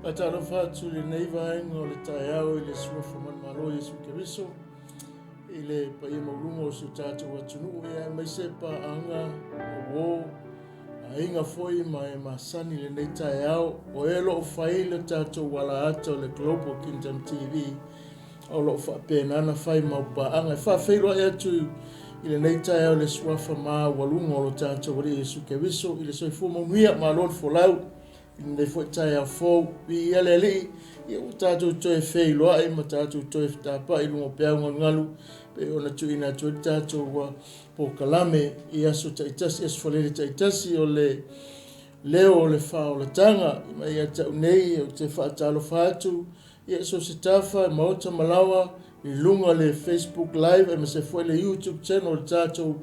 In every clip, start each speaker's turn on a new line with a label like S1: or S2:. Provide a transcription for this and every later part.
S1: Faatalofa atu i lenei vaega o le taeao i le Suafa Manumalo Iesu Keriso i le paia maualuga o si o tatou atunuu, ia aemaise paaga, uo, aiga foi ma e masani i lenei taeao. O e o lo o fai le tatou alaata o le Global Kingdom TV o lo o faapena ona fai mau paaga. E faafeiloai atu i lenei taeao i le Suafa maualuga o lo tatou Alii Iesu Keriso i le soifua manuia, malo le folau i lenei foi taeao fou. Viia le Alii, ia ua tatou toe feiloai ma tatou toe fetapai i luga o peau galugalu pei ona tuuina atu ai le tatou polokalame i aso taitasi, aso Faraile taitasi o le leo o le faaolataga. Mai ia te au nei, ou te faatalofa atu ia so o se tafa, maota ma laoa i luga o le Facebook Live aemaise foi le YouTube channel o le tatou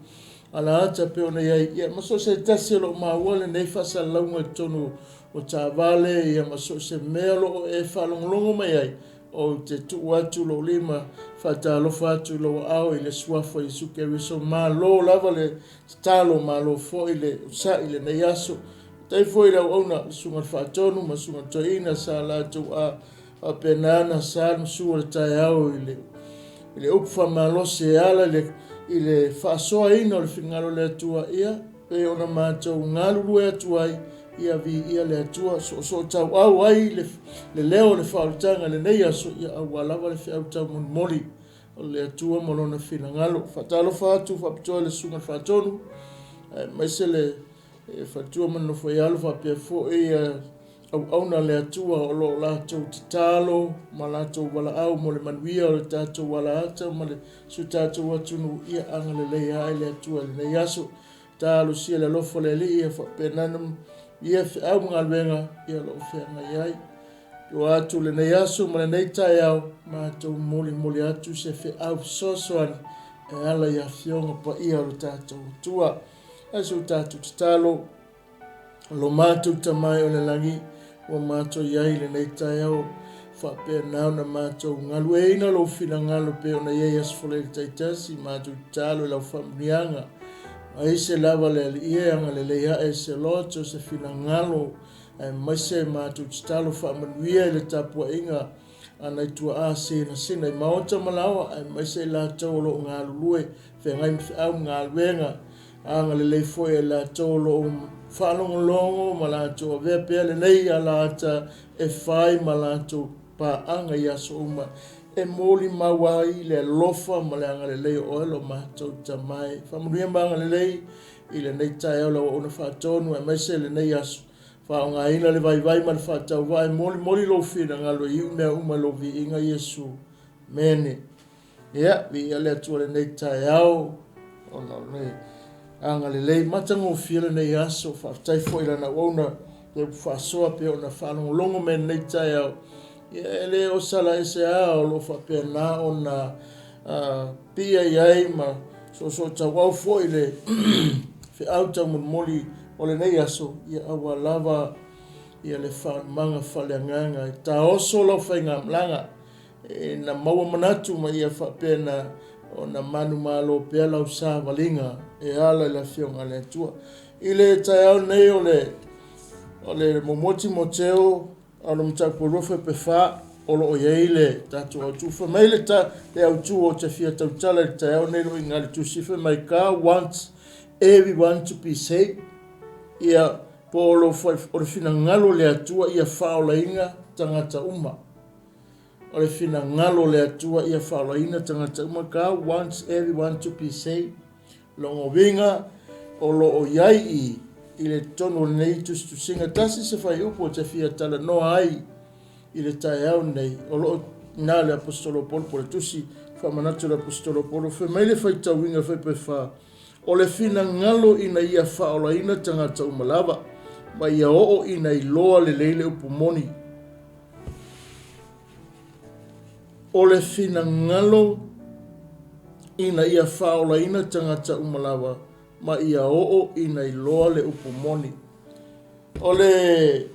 S1: alaata pei ona i ai, ia ma so o se tasi o lo o maua lenei faasalalauga i totonu o taavale, ia ma so o se mea o lo o e faalogologo mai ai, ou te tuu atu lou lima faatalofa atu i lou aao i le Suafa o Iesu Keriso. Malo lava le tatalo, malo foi le osa'i i lenei aso. Faafetai foi i le auauna, le Susuga i le Faatonu ma le Susuga i le Toeaina sa latou a faapena ona sa le masu o le taeao i le i le upu faamalosi e ala i le, i le faasoaina o le finagalo o le Atua, ia, pei ona matou galulue atu ai, ia viia le Atua, soosootauau ai le, le leo o le faaolataga i lenei aso, ia aua lava le feau taumolimoli o le Atua ma lona finagalo. Faatalofa atu faapitoa i le Susuga i le Faatonu, aemaise le faletua ma le nofoialo faapea foi auauna a le Atua o lo o latou tatalo ma latou valaau mo le manuia o le tatou alaata ma le si o tatou atunuu, ia agalelei ae le Atua i lenei aso. Talosia le alofa o le Alii ia faapena ia feau ma galuega ia o lo o feagai ai. Tua atu lenei aso ma lenei taeao, matou molimoli atu se feau fesoasoani e ala i afioga paia o le tatou Atua. Ae se o tatou tatalo, lo matou Tama e o le lagi, ua matou i ai i lenei taeao, faapena ona matou galueina lou finagalo pei ona i ai aso Faraile taitasi, matou tatalo i lau faamanuiaga. Aise lava le Alii e agalelei ae se loto, se finagalo, aemaise matou tatalo faamanuia i le tapuaiga a nai tuaa sinasina i maota ma laoa, aemaise i latou o lo o galulue feagai ma feau ma galuega. Agalelei foi e latou o lo o faalogologo ma latou avea pea lenei alaata e fai ma latou paaga i aso uma e molimau ai le alofa ma le agalelei o oe lo matou Tama e. Faamanuia ma agalelei i lenei taeao lau auauna faatonu aemaise lenei aso. Faaaogaina le vaivai ma le faatauvaa e molimoli lou finagalo e iu mea uma i lou viiga Iesu. Amene. Ia, viia le Atua i lenei taeao, ona o le agalelei matagofie lenei aso. Faafetai foi i lana auauna le upu faasoa pei ona faalogologo mai i lenei taeao. Ia, e le o sala ese lava o lo o faapena ona pia i ai ma soosootauau foi le feau taumolimoli o lenei aso, ia aua lava ia le faalumaga faaleagaga e taoso lau faigamalaga ina maua manatu ma ia faapena ona manumalo pea lau savaliga e ala i le Afioga a le Atua. I le taeao nei o le o le muamua Timoteo a le mataupu e 2 pe 4 o lo o i ai le tatou autu. Fai mai le, ta, le autu o te fia tautala i le taeao nei lo inga le tusi fai mai God wants everyone to be saved. Ia, po o lo o le finagalo o le Atua ia faaolaina tagata uma. O le finagalo o le Atua ia faaolaina tagata uma. God wants everyone to be saved. Lona uiga, o lo o i ai i i le totonu o lenei tusitusiga tasi se fuaiupu ou te fia talanoa ai i le taeao lenei, o lo o na le Aposetolo Paulo po o le tusi faamanatu a le Aposetolo Paulo, fai mai le faitauina fuaiupu e 4, O le finagalo ina ia faaolaina tagata uma lava, ma ia oo ina iloa lelei le upu moni. O le finagalo ina ia faaolaina tagata uma lava ma ia oo ina iloa le upu moni. O le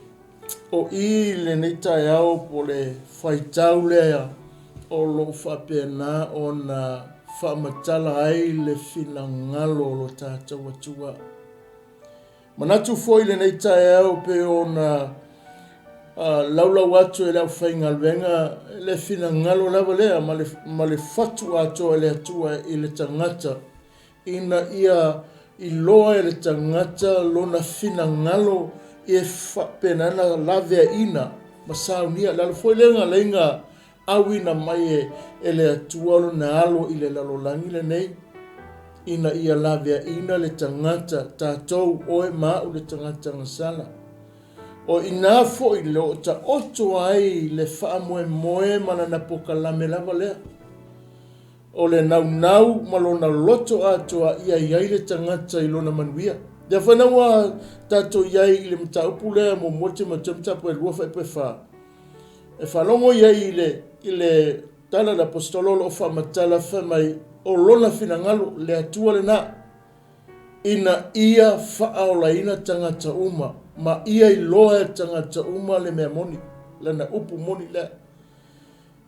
S1: o i lenei taeao po o le faitau lea o lo o faapena ona faamatala ai le finagalo o lo tatou Atua. Manatu foi lenei taeao pei ona Laulau atu e le aufaigaluega le finagalo lava lea ma le, ma le fatu atoa e le Atua i le tagata, ina ia iloa e le tagata lona finagalo e faapena ona laveaiina ma saunia. O le ala foi lea na ala ai ona auina mai e le Atua lona Alo i le lalolagi lenei, ina ia laveaiina le tagata, tatou, oe ma au le tagata gasala. O i ina foi o lo o taoto ai le faamoemoe ma lana pokalame lava lea. O le naunau ma lona loto atoa ia i ai le tagata i lona manuia. Lea foi la ua tatou i ai i le mataupu lea muamua Timoteo mataupu e 2 fuaiupu e 4, e faalogo i ai i le tala a le Aposetolo o lo o faamatala fai mai o lona finagalo, le Atua lena, ina ia faaolaina tagata uma ma ia iloa e tagata uma le mea moni, lana upu moni lea.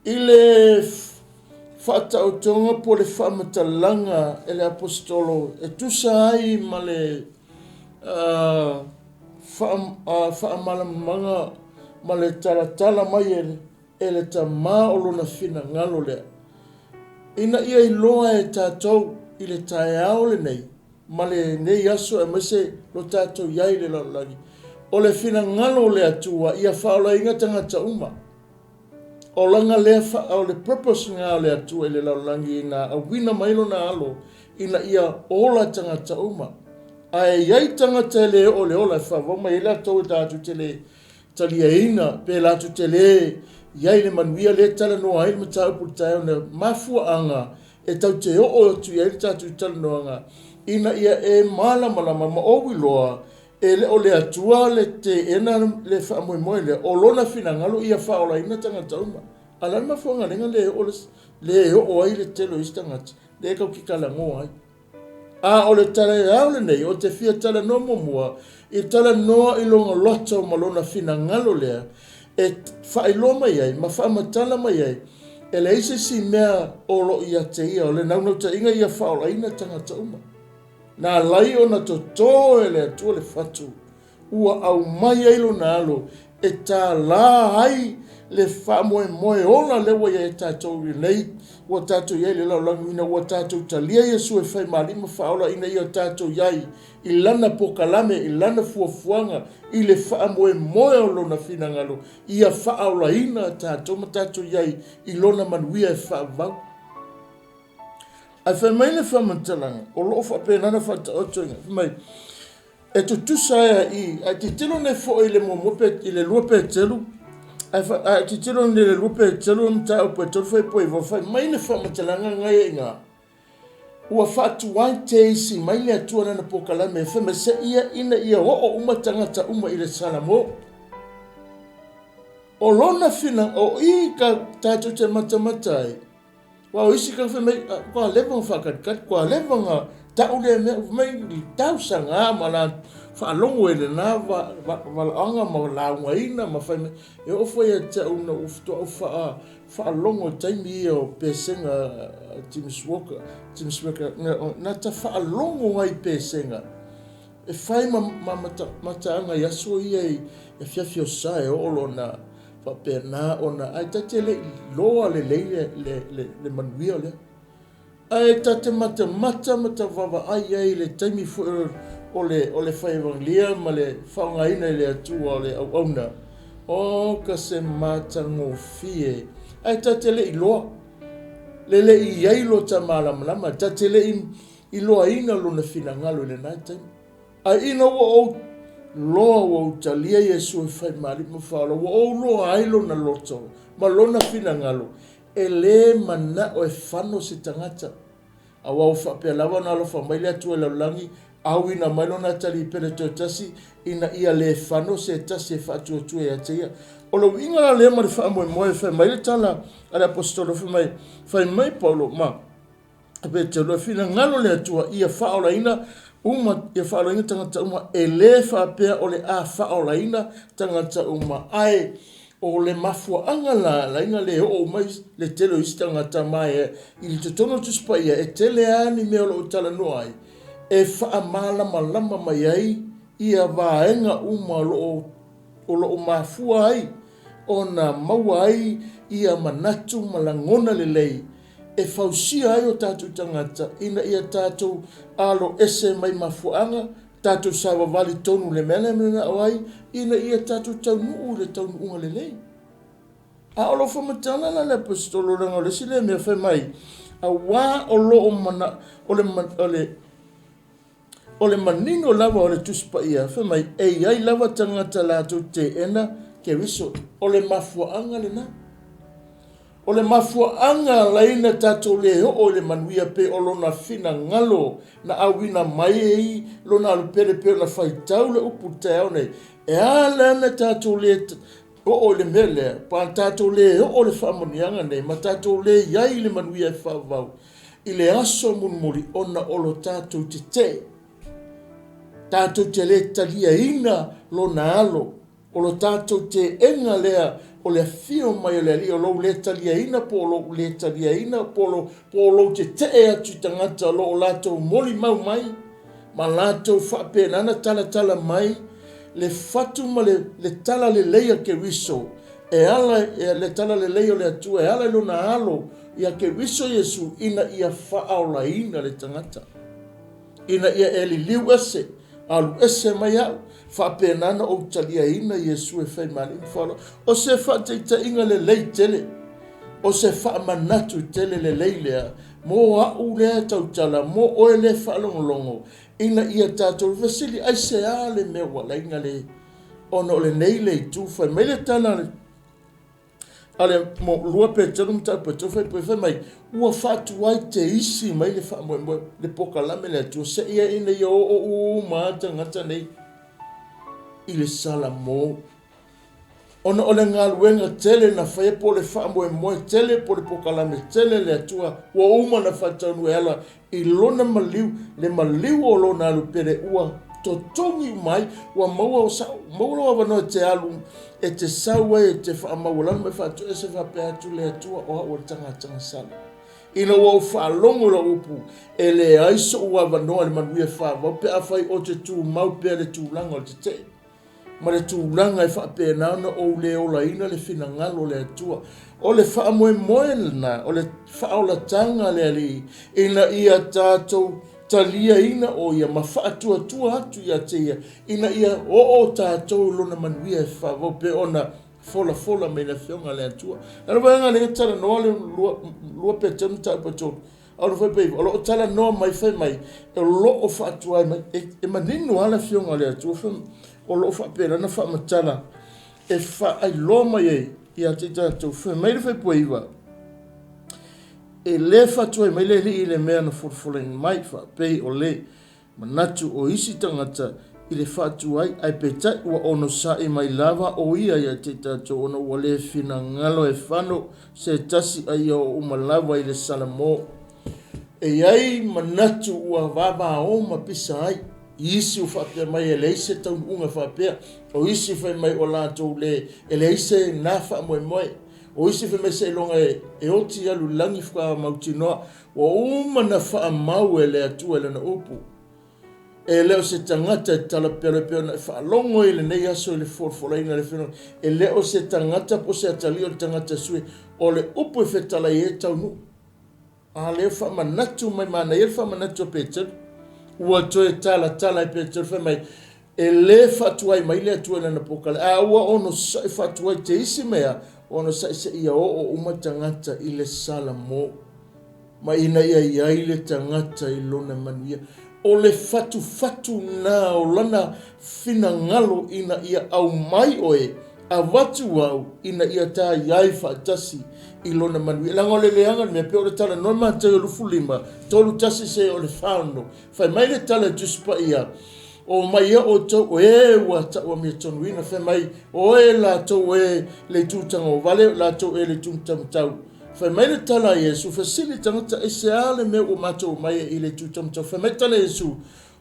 S1: I le faataotoga po o le faamatalaga e le Aposetolo e tusa ai ma le faamalamalamaga ma le talatala mai e le Tama o lona finagalo lea, ina ia iloa e tatou i le taeao lenei ma lenei aso aemaise lo tatou i ai i le lalolagi, o le finagalo o le Atua ia faaolaina tagata uma. O lana lea, o le purpose lena o le Atua i le lalolagi ina auina mai lona alo ina ia ola tagata uma. Ae i ai tagata e le oo i le ola e faavavau mai ai latou e tatou te le taliaina pe latou te le i ai i le manuia lea e talanoa ai le mataupu i le taeao nei. Mafuaaga e tatou te oo atu i ai le tatou talanoaga ina ia e malamalama ma ou iloa e le o le Atua le teena le faamoemoe lea, o Lona finagalo ia faaolaina tagata uma. A o le a le mafuaaga lea na le oo ai le tele o isi tagata lea tatou te talanoa ai? A o le taeao lenei, ou te fia talanoa muamua i talanoa i lona loto ma lona finagalo lea e faailoa mai ai ma faamatala mai ai e leai se isi mea o lo o ia te ia, o le naunautaiga ia faaolaina tagata uma. Na ala ai ona toto e le Atua le fatu ua aumai ai lona alo e tālā ai le faamoemoe ola lea ua i ai tatou i lenei, ua tatou i ai i le lalolagi ina ua tatou talia Iesu e fai ma Alii ma Faaola ina ia tatou i ai i Lana pokalame, i Lana fuafuaga, i le faamoemoe o Lona finagalo ia faaolaina tatou ma tatou i ai i Lona manuia e faavavau. Ae fai mai le faamatalaga, o lo o faapena ona faataoto ina, fai mai, E tutusa ai i, ae tilotilo nei foi i le muamua pe, i le 2 Peteru, ae, ae tilotilo nei i le 2 Peteru mataupu e 3 fuaiupu e 9, fai mai le faamatalaga lena e i ina, ua faatuai teisi mai le Atua lana pokalame e fai mai seia ina ia oo uma tagata uma i le Salamo. O lona fina, o i ka tatou te matamata ai, Aua o isi tagata fai mai, ua leva ona faatalitali, ua leva ona tau lea mea, fai mai i tausaga ma la faalogo i lena valaauga ma laugaina ma fai mai. E oo foi ia te au ina ua faatoa ou faalogo i taimi ia o pesega a James Walker, James Walker, na ta faalogo ai i pesega e fai ma mataaga i aso ia i afiafi o sa e oo lona Faapena ona, ae ta te le i loa lelei le manuia lea. Ae ta te matamata ma ta vaavaai i ai i le taimi foi o le fai evagelia ma le faaaogaina e le Atua o le auauna, o ka se matagofie. Ae ta te le i loa, le le i i ai lo ta malamalama, ta te le i iloaina lona finagalo i lena taimi. Ae ina ua ou loa ua ou talia Iesu e fai ma Alii ma Faaola, ua ou loa ai lona loto ma lona finagalo, e lē mana'o e fano se tagata. Aua ua faapea lava ona alofa mai le Atua i lalolagi, auina mai lona atalii pele toe tasi, ina ia lē fano se tasi e faatuatua ia te ia. O le uiga la lea ma le faamoemoe, fai mai le tala a le Aposetolo, fai mai, fai mai Paulo ma. Peteru, e finagalo le Atua ia faaolaina uma, ia faaolaina tagata uma, e lē faapea o le a faaolaina tagata uma, ae o le mafuaaga la laina le oo mai le tele o isi tagata ma e i totonu o le Tusi Paia e tele lava ni mea o lo o talanoa ai e faamalamalama mai ai ia vaega uma o lo o o lo o mafua ai ona maua ai ia manatu ma lagona lelei e fausia ai o tatou tagata ina ia tatou alo ese mai mafuaaga, tatou savavali tonu i le mea lea e mananao ai ina ia tatou taunuu i le taunuuga lelei. A o lou faamatala la le Aposetolo leaga o le isi lea mea fai mai, aua o lo o mana, o le, o le, o le manino lava o le Tusi Paia, fai mai, e i ai lava tagata latou teena Keriso. O le mafuaaga lena. O le mafuaaga alaina tatou le oo i le manuia pei o lona finagalo na auina mai ai lona alupele pei ona faitau le upu i le taeao nei. E a la na tatou le oo i le mea lea, pa tatou le oo i le faamanuiaga nei ma tatou le i ai i le manuia e faavavau i le aso mulimuli ona o lo tatou tetee, tatou te le taliaina lona alo. O lo tatou teena lea o le afio mai o le Alii, o lou le taliaina po o lou le taliaina po o, po o lou tetee atu i tagata o lo o latou molimau mai ma latou faapena ona talatala mai le fatu ma le, le tala lelei a Keriso e ala e, le tala lelei o le Atua e ala i lona alo ia Keriso Iesu ina ia faaolaina le tagata. Ina ia e liliu ese, alu ese mai au, faapena ona ou taliaina Iesu e fai ma Alii ma Faaola. O se faataitaiga lelei tele, o se faamanatu tele lelei lea mo au lea tautala, mo oe lea faalogologo, ina ia tatou fesili, aisea le mea ua laina le, ona o lenei le itu fai mai le tala a le lua Peteru mataupu e tolu faipule fai mai, ua faatuai te isi mai le faamoemoe le pokalame le Atua seia ina ia oo uma lava tagata nei i le Salamo ona o le galuega tele na faia po o le faamoemoe tele po o le pokalame tele le Atua ua uma na faataunuu e ala i lona maliu, le maliu o lona alu pele ua totogi uma ai, ua maua, maua lou avanoa e te alu, e te sau ai, e te faamaualalo ma e faatoese faapea atu le Atua o au o le tagata sala. Ina ua ou faalogo i lau upu, e leai so'u avanoa i le manuia faavau pe afai ou te tumau pea le tulaga o le tetee. ma le tulaga e faapena ona ou le olaina le finagalo o le Atua. O le faamoemoe lena, o le faaolataga a le Alii, ina ia tatou taliaina o Ia ma faatuatua atu ia te Ia, ina ia oo tatou i Lona manuia e faavau pei ona folafola mai le Afioga a le Atua. O le vaega lea e talanoa le lua Peteru mataupu e 3, O lo o talanoa mai fai mai, o lo o faatuai mai, e manino lava le Afioga a le Atua, o lo o faapena ona faamatala e faailoa mai ai ia te tatou. Fai mai le Fuaipuaiva, e le faatuai mai le Alii i le mea na folafolaina mai, faapei o le Manatu o isi tagata i le faatuai, ae peitai ua onosai mai lava o ia ia te tatou ona ua le finagalo e fano se tasi a ia oo uma lava i le Salamo. E i ai manatu ua vavao ma pisa ai i isi ua faapea mai e leai se taunuuga faapea, o isi fai mai ua latou le e leai se na faamoemoe, o isi fai mai seiloga e oti alu i le lagi faatoa mautinoa Ua uma na faamau e le Atua i Lana upu, E le o se tagata e talapelo e pei ona e faalogo i lenei aso i le folafolaina o le Afioga, e le o se tagata po o se atalii o le tagata e sui, o le upu e fetalai ai e taunuu. A lea faamanatu mai, manaia le faamanatu a Peteru. Ua toe talatala e Peteru fai mai, E le faatuai mai le Atua i lana pokale, a ua onosai faatuai te isi mea, onosai seia oo uma tagata i le Salamo, ma ina ia i ai le tagata i lona manuia. O le fatufatu na o lana finagalo ina ia aumai oe, avatu au ina ia ta i ai faatasi i lona manuia. Leaga o le leaga o le mea, pei o le talanoa Mataio 25, 31 seia o le 46, fai mai le tala i Tusi Paia, O mai ia outou o e ua tau amiatonuina, fai mai, o e latou e le itu tagovale, o latou e le itu taumatau. Fai mai le tala a Iesu, fesili tagata, aisea le mea ua matou omai ai i le itu taumatau? Fai mai tala a Iesu,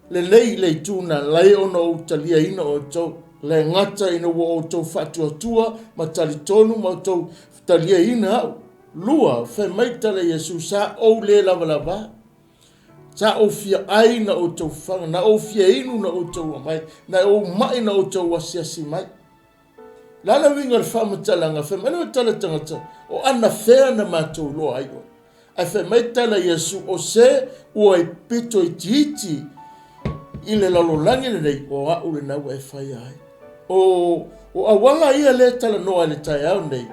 S1: lelei le itu na ala ai ona ou taliaina outou, le gata ina ua outou faatuatua ma talitonu ma outou taliaina au. Lua, fai mai tala a Iesu, sa ou le lavalava. Sa ou fia ai na outou faga, na ou fia inu na outou amai, na ou mai na outou asiasi mai. Le a le uiga o le faamatalaga? Fai mai le tala tagata, o anafea na matou iloa ai oe? Ae fai mai tala Iesu, o se ua i pito itiiti i le lalolagi lenei, o a'u lena ua e faia ai. O o auala ia lea e talanoa i le taeao nei,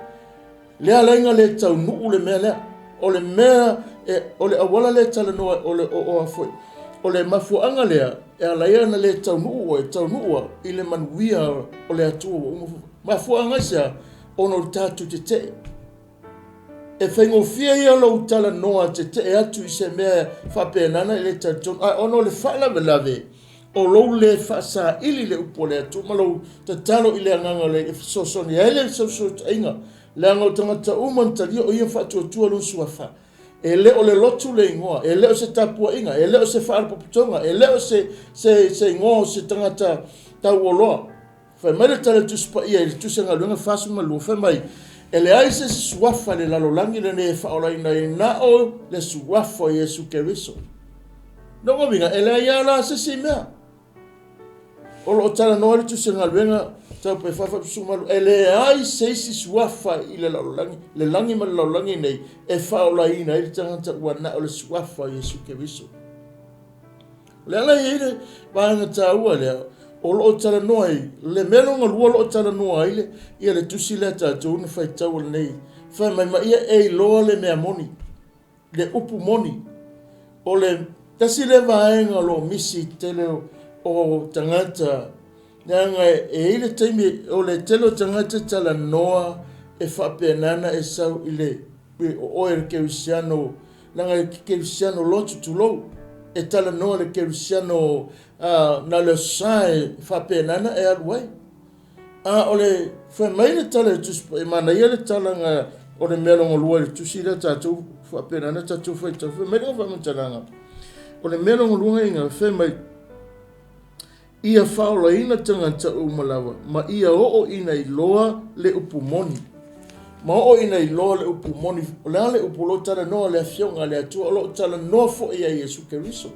S1: le ala le taunuu le mea lea. O le mea, e, o le auala lea e talanoa, o le o, o a foi, o le mafuaaga lea, e ala ai ona le taunuu oe, taunuu au i le manuia o le Atua ua uma. Mafuaaga aisea? Ona o le tatou tetee. E faigofie ia lou talanoa tetee atu i se mea faapena na e le talitonu, ae ona o le faalavelave o lou le faasaili le upu o le Atua ma lou tatalo i le agaga o le e fesoasoani ai le fesoasoaina, leaga o tagata uma na talia o ia faatuatua lona suafa. E le o le lotu le igoa, e le o se tapuaiga, e le o se faalapotopotoga, e le o se, se, se igoa o se tagata tauoloa. Fai mai le tala i le Tusi Paia i le Tusi a Galuega 42, fai mai, E leai se isi suafa i le lalolagi lenei e faaolaina ai na o le suafa o Iesu Keriso. Lona uiga, e leai lava la se isi mea. O lo o talanoa le Tusi a Galuega tau pe 4:18, e leai se isi suafa i le lalolagi, le lagi ma le lalolagi nei, e faaolaina ai le tagata ua na o le suafa o Iesu Keriso. O le ala e i ai le vaega taua lea, o lo o talanoa ai, le mea lona lua o lo o talanoa ai le, ia le tusi lea tatou na faitau lenei, fai mai ma ia e iloa le mea moni, le upu moni. O le tasi lea vaega o lo o misi i tele o tagata, leaga e i ai le taimi o le tele o tagata talanoa e faapena ona e sau i le o oe le kerisiano, leaga e kerisiano lotu tulou, e talanoa le kerisiano na o le Aso Sa e faapena ona e alu ai. A o le fai mai le tala i le Tusi, e manaia le talaga o le mea lona lua i le tusi lea tatou faapena ona tatou faitau. Fai mai le faamatalaga, o le mea lona lua ina fai mai, ia faaolaina tagata uma lava, ma ia oo ina iloa le upu moni. Ma oo ina iloa le upu moni. O le a le upu? O lo o talanoa le Afioga a le Atua, o lo o talanoa foi ia Iesu Keriso.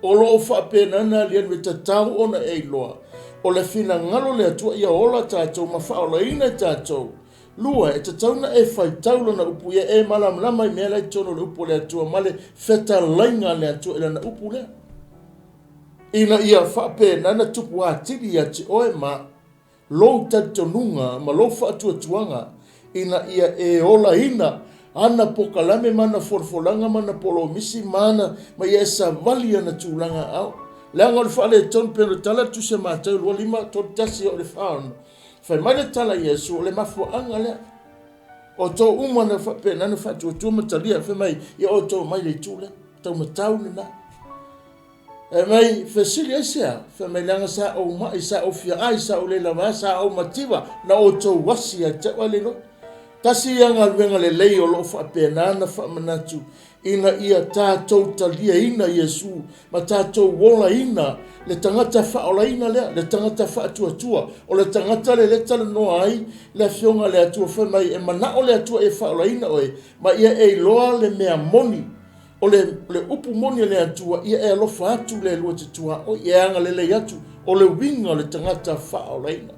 S1: O lo o faapena ona aliali e tatau ona e iloa. O le finagalo o le Atua ia ola tatou ma faaolaina i tatou. Lua, e tatau ona e faitau lana upu ia e malamalama i mea la i totonu o le upu o le Atua ma le fetalaiga a le Atua i lana upu lea. Ina ia faapena ona tupu atili ia te oe ma lou talitonuga ma lou faatuatuaga ina ia e olaina ana pokalame ma ana folafolaga ma ana polomisi ma ana ma ia e savali ana tulaga aao. Leaga o le faaletonu pei ona tala le Tusi a Matau 25, 31 o le 46, fai mai le tala a Iesu, o le mafuaaga lea. O outou uma na faapena ona faatuatua ma talia, fai mai, ia outou omai i le itu lea, taumatau lena. Fai mai, fesili aisea? Fai mai, leaga sa ou mai, sa ou fia ai, sa ou le lava, sa ou mativa, na outou asi ia te au ae le iloa. Tasi ia galuega lelei o lo o faapena ona faamanatu ina ia tatou taliaina Iesu ma tatou olaina le tagata faaolaina lea, le tagata faatuatua, o le tagata lea e talanoa ai le Afioga a le Atua, fai mai e manao le Atua e faaolaina oe ma ia e iloa le mea moni. O le, le upu moni a le Atua, ia e alofa atu le lua te tuaoi, e agalelei atu, o le uiga o le tagata faaolaina.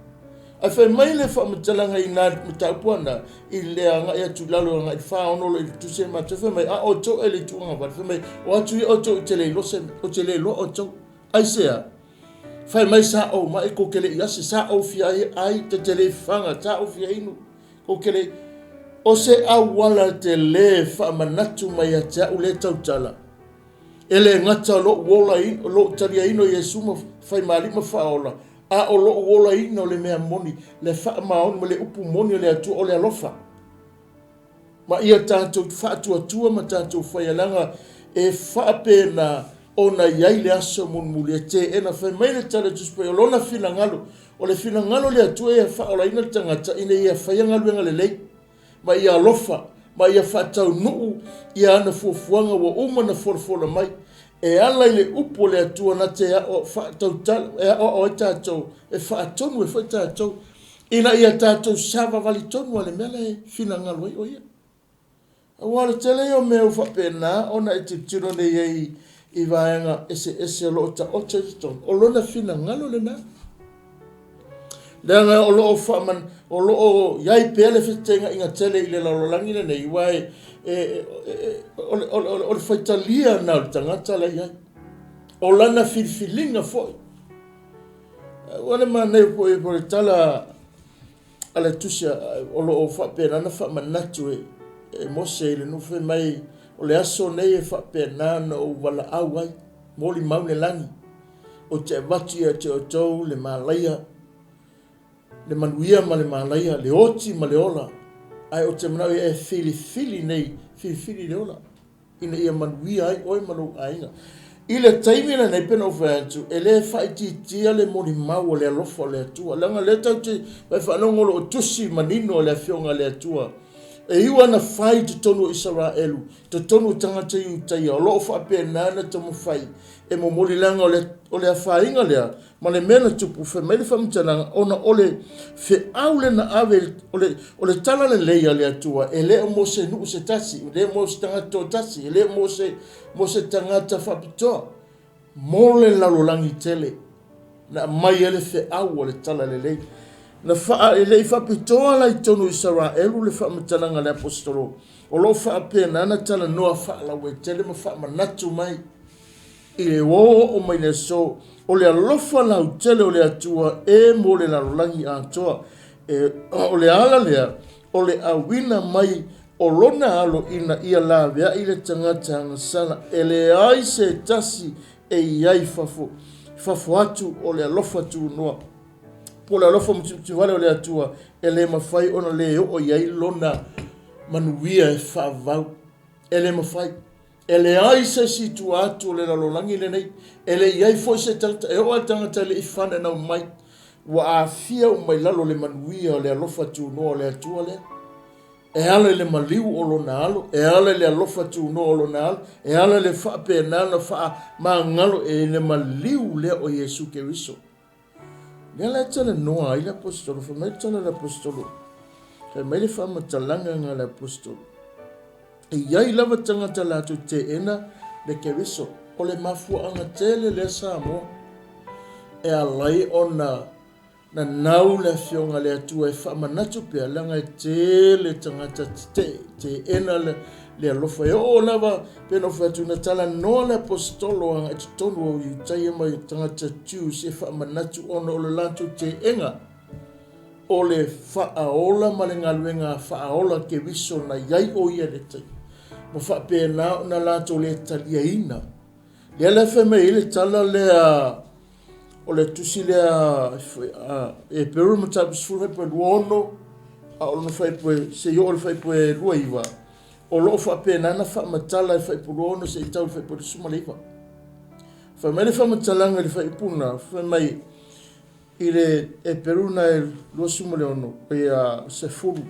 S1: Ae fai mai le faamatalaga i nā mataupu ana, i le agai atu i lalo agai i le 46 i le tusi a Mateo, fai mai, a outou e le itu agavale, fai mai, o atu ia outou i te le iloa se mea, ou te le iloa outou. Aisea? Fai mai sa ou mai kou te le i asi, sa ou fia ai, te te le i faga, sa ou fia inu, kou te le. O se auala tele faamanatu mai ia te au lea tautala. E le gata o lou ola, lou taliaina o Iesu ma faimali'i ma faaola, a o lou olaina o le mea moni, le faamaoni ma le upu moni o le Atua, o le alofa. Ma ia tatou faatuatua ma tatou faia, leaga e faapena ona i ai le aso mulimuli e teena. Fai mai le tala a Tusi Paia, o lona finagalo, o le finagalo o le Atua ia faaolaina le tagata ina ia faia galuega lelei, ma ia alofa, ma ia faataunuu ia ana fuafuaga ua uma ona folafola mai, e ala i le upu o le Atua na te faatautala, e aoao ai tatou, e faatonu ai foi tatou, ina ia tatou savavali tonu a le mea la e finagalo ai o ia. Aua o le tele ia o mea ua faapena ona e tilotilo nei ai i vaega eseese o lo o taoto i totonu, o lona finagalo lena. Leaga o lo o faaman, o lo o i ai pea le feteteenaiga tele i le lalolagi lenei, aua e, e, e, o, le, o, le, o le faitalia lena o le tagata la i ai. O lana filifiliga foi. Ua le manaia foi o le tala a le tusi o lo o faapena ona faamanatu e, e Mose i le nuu fai mai, o le aso nei e faapena ona ou valaau ai, molimau le lagi, ou te avatu ia te outou le malaia, le manuia ma le malaia, le oti ma le ola, ae ou te manao ia e filifili nei, filifili le ola, ina ia manuia ai oe ma lou aiga. I le taimi lenei pei ona ou fai atu, e le faaitiitia le molimau o le alofa o le Atua, leaga o lea tatou te vaai faalogo o lo o tusi manino le Afioga a le Atua, e iu ana fai i totonu o Isaraelu, totonu o tagata Iutaia, o lo o faapena ona taumafai e momoli, leaga o le, o le afaina lea ma le mea na tupu, fai mai le faamatalaga, ona o le feau lea na ave, o le, o le tala lelei a le Atua, e le o mo se nuu se tasi, e le o mo se tagata toatasi, e le o mo se, mo se tagata faapitoa, mo le lalolagi tele, na aumai ai le feau o le tala lelei. Na faa, e le i faapitoa la i totonu o Isaraelu le faamatalaga a le Aposetolo, o lo o faapena ona talanoa faalauaitele ma faamanatu mai i le oo mai le aso, o le alofa lautele o le Atua e mo le lalolagi atoa. E, o le ala lea o le auina mai o lona alo ina ia laveai le tagata agasala, e leai se tasi e i ai fafo, fafo atu o le alofa tunoa, po o le alofa mutimutiwale o le Atua, e le mafai ona le oo i ai lona manuia e faavavau. E le mafai. E leai se isi i tua atu o le lalolagi lenei, e le i ai foi se tagata, e oo lava i le tagata e le i fananau mai, ua aafia uma i lalo o le manuia o le alofa tunoa o le Atua lea. E ala i le maliu o Lona Alo, e ala i le alofa tunoa o Lona Alo, e ala i le faapena ona faamagalo e le maliu lea o Iesu Keriso. Lea la e talanoa ai le Aposetolo, fai mai le tala a le Aposetolo, fai mai le faamatalaga a le Aposetolo, e i ai lava tagata latou teena le Keriso. O le mafuaaga tele lea Samoa e ala ai ona nanau le Afioga a le Atua e faamanatu pea, leaga e tele tagata tetee, teena le, le alofa. E oo lava, pei ona ou fai atu, na talanoa le Aposetolo agai i totonu o Iutaia ma tagata Jews e faamanatu ona o le latou teena o le faaola ma le galuega faaola Keriso na i ai o ia i le taimi, ma faapena ona latou le taliaina. Lea la e fai mai ai le tala lea o le tusi lea Heperu mataupu 10:26 a o lona fuaiupu seia oo i le fuaiupu 29, o lo o faapena ona faamatala i le fuaiupu 26 seia tau i le fuaiupu 29. Fai mai le faamatalaga i le fuaiupu lena, fai mai i le Heperu na e 26, ia 10.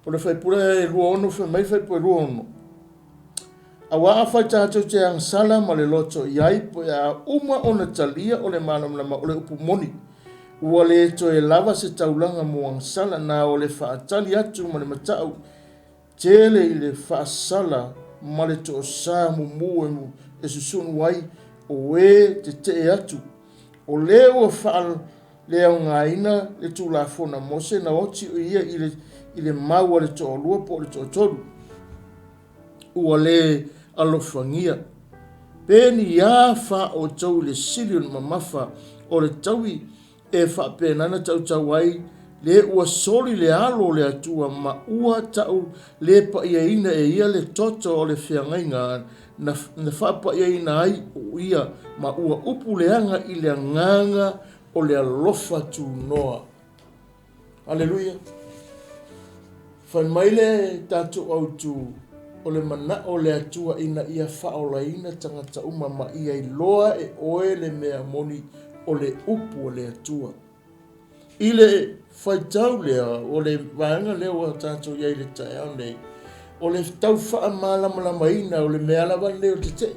S1: O le fuaiupu e 26, fai mai le fuaiupu e 26, Aua afai tatou te agasala ma le loto i ai, pe a uma ona talia o le malamalama o le upu moni, ua le toe lava se taulaga mo agasala, na o le faatali atu ma le matau tele i le faasala ma le toosa mumu e susunu ai o e tetee atu. O le ua faaleaogaina le Tulafono a Mose na oti o ia i le, i le mau a le toalua po o le toatolu, ua le alofagia. Pe ni a fa outou i le sili o le mamafa o le taui e faapena na tautau ai le ua soli le alo o le Atua ma ua tau le pa'iaina e ia le toto o le feagaiga na, na faapa'iaina ai o ia ma ua upu leaga i le agaga o le alofa tunoa. Aleluia! Fai mai le tatou autu o le mana'o o le Atua ina ia faaolaina tagata uma ma ia iloa e oe le mea moni o le upu a le Atua. I le faitau lea o le vaega lea ua tatou i ai i le taeao nei, o le tau faamalamalamaina o le mea lava lenei o le tetee.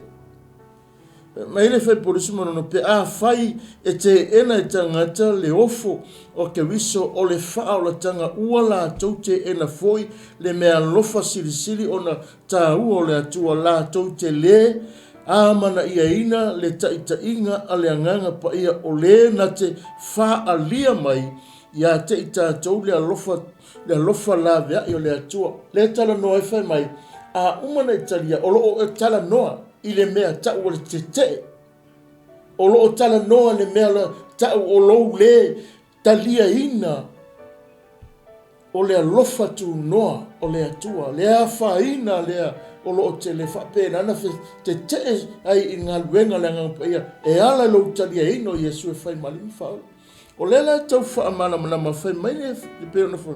S1: Mai le fuaiupu 26, pe afai e teena e tagata le ofo o Keriso o le faaolataga ua latou teena foi le meaalofa silisili ona taua o le Atua latou te le Amanaiaina le taitaiga a le Agaga Paia o le na te faaalia mai ia te i tatou le alofa, le alofa laveai o le Atua. Lea e talanoa ai fai mai, a uma na e talia, o lo o e talanoa i le mea tau o le tetee. O lo o talanoa le mea tau o lou le taliaina o le alofa tunoa o le Atua, le afaina lea o lo o tele faapena ona tetee ai i galuega a le Agaga Paia e ala i lou taliaina o Iesu e fai ma Alii ma Faaola. O lea la e tau faamalamalama fai mai le pei ona fai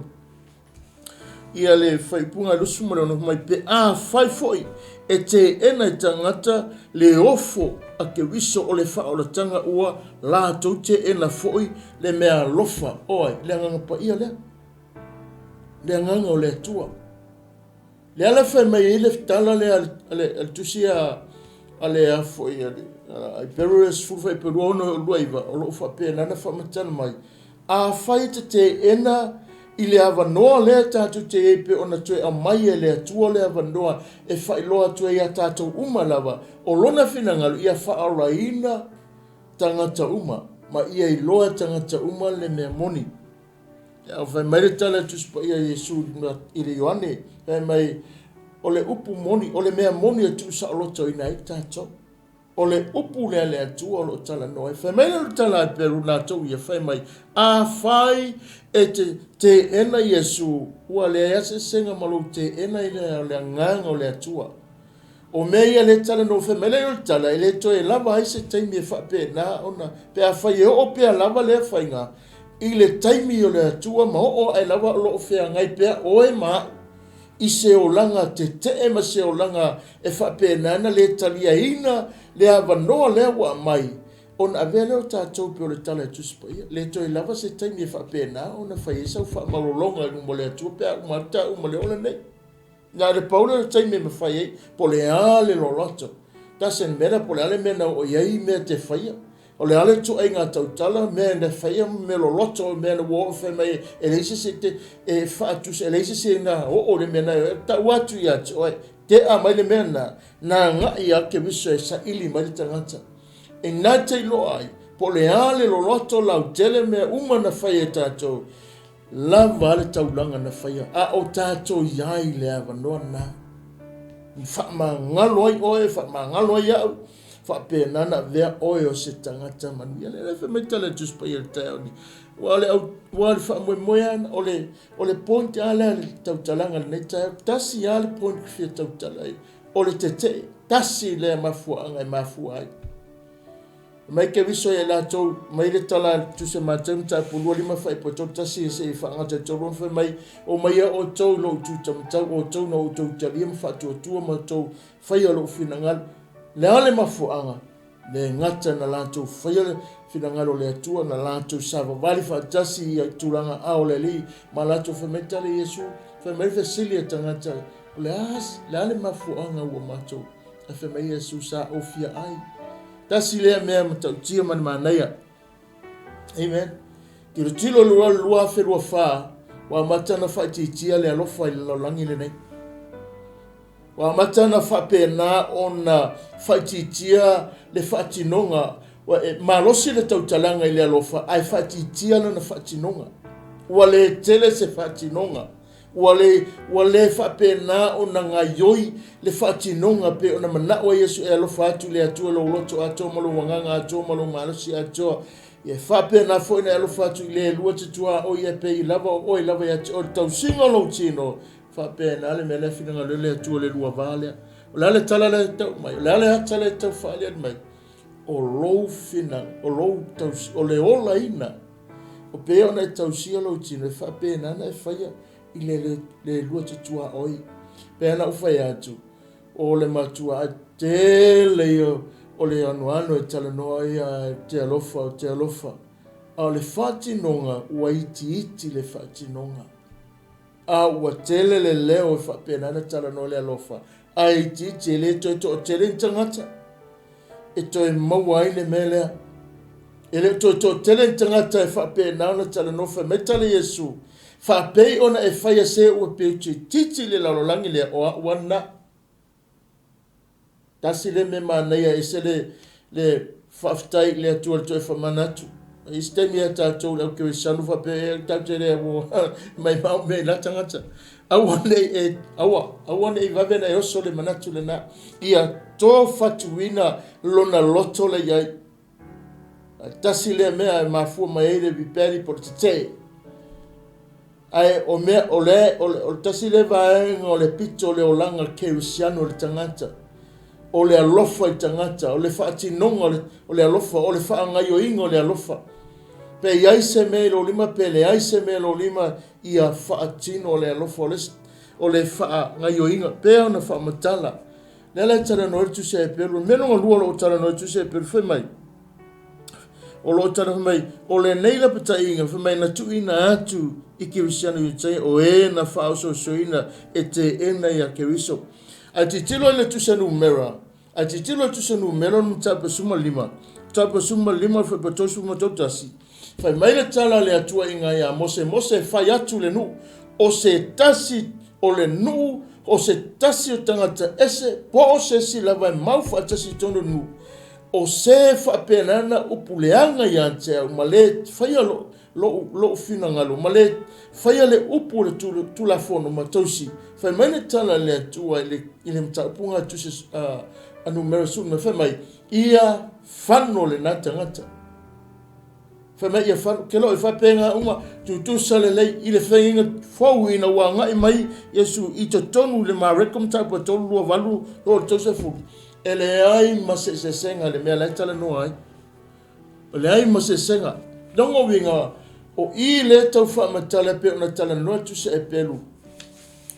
S1: ia le faaiupuga 26 mai pe afai foi e teena e tagata le ofo a Keriso o le faaolataga ua latou teena foi le meaalofa o ai? Le Agaga Paia lea. Le Agaga o le Atua. Le ala fai mai ai le tala lea a le tusi a le a foi a le Heperu e 10 fuaiupu 26 29, o lo o faapena ona faamatala mai, Afai e te teena i le avanoa lea tatou te i ai pei ona toe aumai e le Atua le avanoa e faailoa atu ai ia tatou uma lava o Lona finagalo ia faaolaina tagata uma ma ia iloa e tagata uma le mea moni. A fai mai le tala a le Tusi Paia a Iesu i le Ioane, fai mai, o le upu moni, o le mea moni e tuusaolotoina ai tatou. O le upu lea a le Atua o lo o talanoa ai. Fai mai le tala a Peru latou ia, fai mai, Afai e te teena Iesu, ua leai lava se eseesega ma lou teena i le agaga o le Atua. O mea ia lea e talanoa fai mai lea o le tala, e le toe lava ai se taimi e faapena ona, pe afai e oo pea lava lea faiga i le taimi o le Atua ma oo ae lava o lo o feagai pea oe ma a'u i se olaga tetee ma se olaga e faapena ona le taliaina le avanoa lea ua aumai ona avea lea o tatou pei o le tala e Tusi Paia. Le toe lava se taimi e faapena ona fai ai sau faamalologa i luma o le Atua pe a uma atu taua ma le ola nei. Na o le pau lea o le taimi e mafai ai, po o le a le loloto. Doesn't matter po o le a le mea na oo i ai mea e te faia. O le a le ituaiga tautala, mea na faia ma mea loloto, mea na ua oo fai mai e leai se isi e te e faatusa, e leai se isi na oo i le mea na e tau atu ia te oe, tea mai le mea lena, na agai lava Keriso e saili mai le tagata. E na te iloa ai, po o le a le loloto lautele mea uma na fai e tatou, Lava a le taulaga na faia, a o tatou i ai le avanoa lena. I faamagalo ai oe, faamagalo ai au, faapena na avea oe o se tagata manuia. Lea fai mai tala Tusi Paia i le taeao nei. Ua le au, ua le faamoemoe lava, o le, o le point lava lea le tautalaga i lenei taeao. Tasi lava le point e fia tautala ai, o le tetee. Tasi lea mafuaaga e mafua ai. Mai Keriso ia i latou, mai le tala a le Tusi a Mateu mataupu 25 fuaiupu 31 e seia faagata i le 36 fai mai, Omaia outou i lou tuitamatau, outou na outou talia ma faatuatua ma outou faia lou finagalo. Le a le mafuaaga? Le gata na latou faia le finagalo o le Atua, na latou savavali faatasi i tulaga ao o le Alii, ma latou fai mai tala Iesu, fai mai le fesili a tagata, o le a, le a le mafuaaga ua matou? Ae fai mai Iesu, sa ou fia ai. Tasi lea mea matautia ma le manaia. Amen. Tilotilo le 2024, ua amata ona faaitiitia le alofa i le lalolagi lenei. Ua amata ona faapena ona faaitiitia le faatinoga. Ua e malosi le tautalaga i le alofa, ae faaitiitia lona faatinoga. Ua le tele se faatinoga. Ua le, ua le faapena ona gaioi le faatinoga pei ona manao ai Iesu e alofa atu i le Atua i lou loto atoa ma lou agaga atoa ma lou malosi atoa. Ia faapena foi ona e alofa atu i le lua te tuaoi e pei lava o oe lava ia te oe le tausiga o lou tino. Faapena le mea lea finagalo ai le Atua le lua va lea. O le a le tala lea e tau mai? O le a le ata lea e tau faaaliali mai? O lou finagalo, o lou tausi, o le olaina O pea ona e tausia lou tino, e faapena ona e faia i le, le lua te tuaoi. Pea na ou fai atu, o le matua tele ia o le anoano e talanoa ia te alofa, o te alofa. A o le faatinoga, ua itiiti le faatinoga. A ua tele le leo e faapena ona talanoa le alofa, ae itiiti e le toe toatele ni tagata e toe maua ai le mea lea. E le o toe toatele ni tagata e faapena ona talanoa fai mai tala Iesu, faapei ona e faia se ua peu itiiti i le lalolagi lea, o a'u lava lena. Tasi lea mea manaia e ese le le faafetai i le Atua i le toe faamanatu. I isi taimi ia tatou le au kerisiano faapea e tatou te le ua maimau mea i la tagata. Aua ne i e aua, aua ne i vave ona e oso le manatu lena. Ia tofatuina lona loto la i ai. Tasi lea mea e mafua mai ai le rebellion po o le tetee. Ae o mea o le o le, o le tasi lea vaega o le pito o le olaga kerisiano o le tagata. O le alofa i tagata, o le faatinoga o le, o le alofa, o le faagaioiga o le alofa. Pe i ai se mea i lou lima, pe leai se mea i lou lima, ia faatino le alofa o le, o le faagaioiga, pea ona faamatala. Lea la e talanoa ai le Tusi a Heperu. O le mea lona lua o lo o talanoa ai le Tusi a Heperu, fai mai, o lo o talanoa mai, o lenei lapataiga, fai mai, na tuuina atu i Kerisiano Iutaia, o e na faaososoina e teena ia Keriso. Ae tilotilo i le Tusi a Numera, ae tilotilo i le Tusi a Numera o le mataupu 15, mataupu 15, fuaiupu 31, fai mai le tala a le Atua i ina ia Mose, Mose e fai atu le nuu, o se tasi o le nuu, o se tasi o tagata ese, po o se isi lava e mau faatasi i totonu o le nuu, o se faapena na upu leaga ia te au, ma le faia lou, lou finagalo, ma le faia le upu o le Tulafono ma tausi. Fai mai le tala a le Atua i le, i le mataupu a Tusi a Numera 15, fai mai, ia fano lena tagata. Fai mai ia fano, ke loo e faapena uma, tutusa lelei i le faiga fou ina ua agai mai Iesu i totonu i le Mareko mataupu e 3, 2, 8, 2, 30. E leai ma se eseesega i le mea la e talanoa ai. E leai ma se eseesega. Lona uiga, o i lea tau faamatala e pei ona talanoa Tusi a Eperu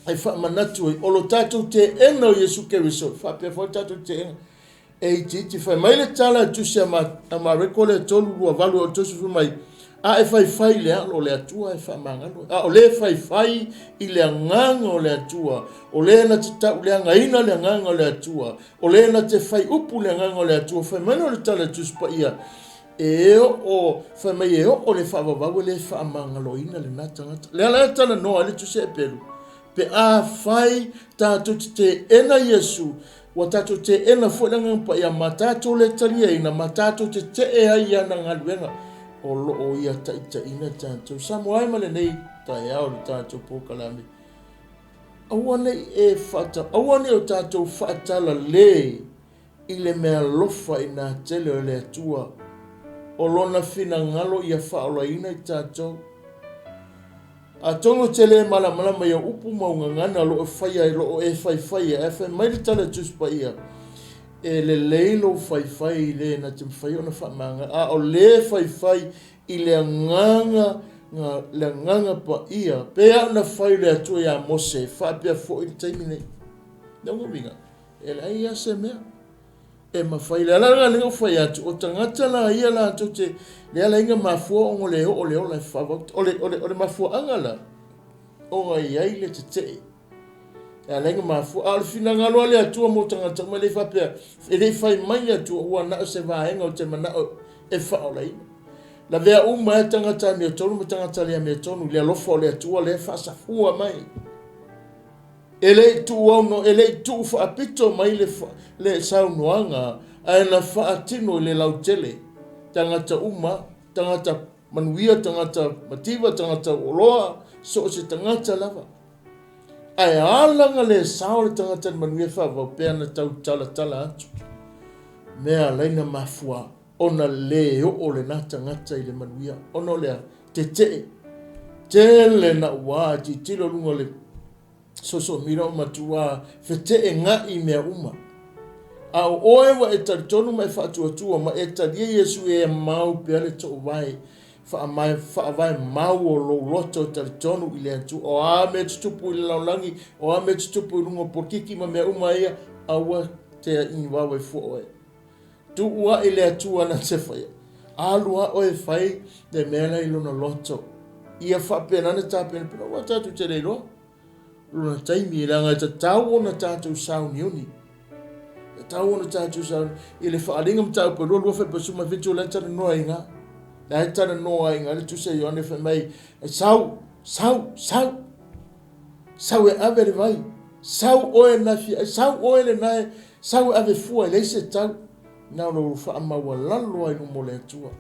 S1: e faamanatu ai, o lo tatou teena o Iesu Keriso, faapea foi le tatou teena. E itiiti fai mai le tala a Tusi a Mareko lea 3, 2, 8, o le 30 mai, a e faifai i le alo o le Atua e faamagalo, a o le faifai i le agaga o le Atua, o le na te tauleagaina le agaga o le Atua, o le na te fai upu le agaga o le Atua, fai mai lea o le tala a Tusi Paia, e oo, fai mai e oo le faavavau e le faamagaloina lena tagata. Lea la e talanoa ai le Tusi a Eperu, pe afai tatou te teena Iesu, ua tatou teena foi le Agaga Paia ma tatou le taliaina ma tatou tetee ai i ana galuega, o lo o ia taitaiina tatou. Samoa e ma lenei taeao i le tatou polokalame, aua ne i e faata, aua ne i o tatou faatalale i le meaalofa inā tele o le Atua, o Lona finagalo ia faaolaina i tatou. Atonu e te le malamalama i au upu ma au gagana o lo o faia e lo o e faifaia, ae fai mai le tala a Tusi Paia, E lelei lou faifai i le na te mafai ona faamagalo, a o le faifai i le agaga, le agaga paia, pei lava ona fai le Atua iā Mose, faapea foi le taimi nei. Lona uiga, e leai lava se mea e mafai. Le ala lena lea ua fai atu, o tagata la ia latou te le ala ai na mafua ona le oo le ola e faavavau. O le, o le, o le mafuaaga la, ona e i ai le tetee. E ala ai na mafua. A o le finagalo a le Atua mo tagata uma, e le i faapea, e le i fai mai le Atua ua na o se vaega o te manao e faaolaina. Lavea uma ai tagata amiotonu ma tagata le amiotonu i le alofa o le Atua lea e faasafua mai. E le i tuuauno, e le i tuu faapito mai le, le saunoaga, ae na faatino i le lautele. Tagata uma, tagata manuia, tagata mativa, tagata oloa, so o se tagata lava. Ae ala na le sao le tagata i le manuia faavavau pea na tau talatala atu. Mea alai na mafua ona le oo lena tagata i le manuia. Ona o le a? Tetee. Tele na ua tilotilo luga o le sosomira o matua feteegaʻi i mea uma. A o oe ua e talitonu ma e faatuatua ma e talia Iesu e mau pea le toovae faamae faavae mau o lou loto e talitonu i le Atua. O a mea tutupu i le lalolagi, o a mea tutupu i luga o polokiki ma mea uma ia, aua te inivaoa ai fua oe. Tuu aʻe i le Atua na te faia. Alu lava oe e fai le mea la i lona loto. Ia faapena ona tapenapena, aua tatou te le iloa lona taimi, leaga e tatau ona tatou sauniuni. E tatau ona tatou sauniuni. I le faaaliga mataupu e 22 fuaiupu 17, o la e talanoa ai i ina. La e talanoa ai i ina le Tusi a Ioane fai mai, sau, sau, sau. Sau e ave le vai. Sau oe na fia, sau oe lena e Sau e ave fua e leai se tau, na o lou faamaualalo lava i luma o le Atua.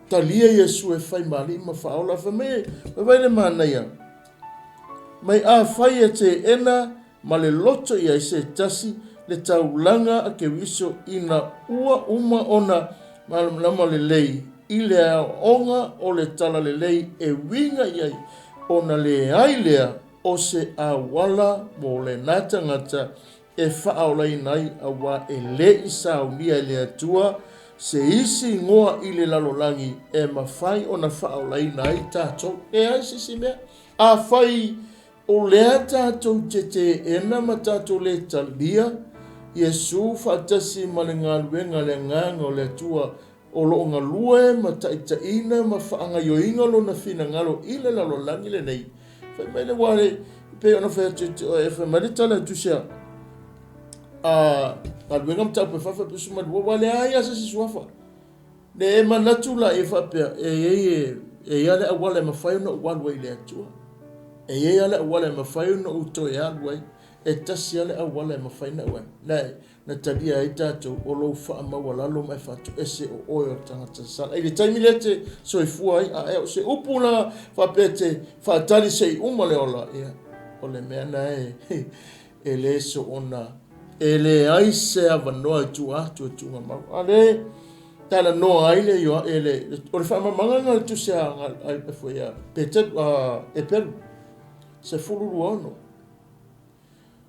S1: Talia Iesu e fai ma Alii ma Faaola. Fai mai, vaai le manaia. Mai afai e teena ma le loto i ai se tasi le taulaga a Keriso ina ua uma ona malamalama lelei i le aoaoga o le talalelei e uiga i ai, ona leai lea o se auala mo lena tagata e faaolaina ai, auā e le i saunia e le Atua se isi igoa i le lalolagi e mafai ona faaolaina ai tatou. Leai se isi mea. Afai o lea tatou te teena ma tatou le talia Iesu faatasi ma le galuega a le Agaga o le Atua o lo o galue ma taitaiina ma faagaioiga Lona finagalo i le lalolagi lenei, fai mai le ua le, pei ona fai atu e fai mai le tala e tusi a galuega mataupu e fafa pe 12, ua leai lava se isi suafa. Ne e manatu la ia faapea, e i ai e, e i ai le auala e mafai ona ou alu ai i le Atua. E i ai le auala e mafai ona ou toe alu ai. E tasi lava le auala e mafai ona ou alu. Na, na talia ai tatou o lou faamaualalo ma e faatoese o oe o le tagata sasala. I le taimi lea e te soifua ai, a o se upu la faapea e te faatali se i uma le ola, ia, o le mea na e, e le soona, e leai se avanoa i tua atu e tuugamau. A le talanoa ai le, e le, o le faamamaga lena o le tusi a, a, foi a Peteru, a Eperu, 12:6.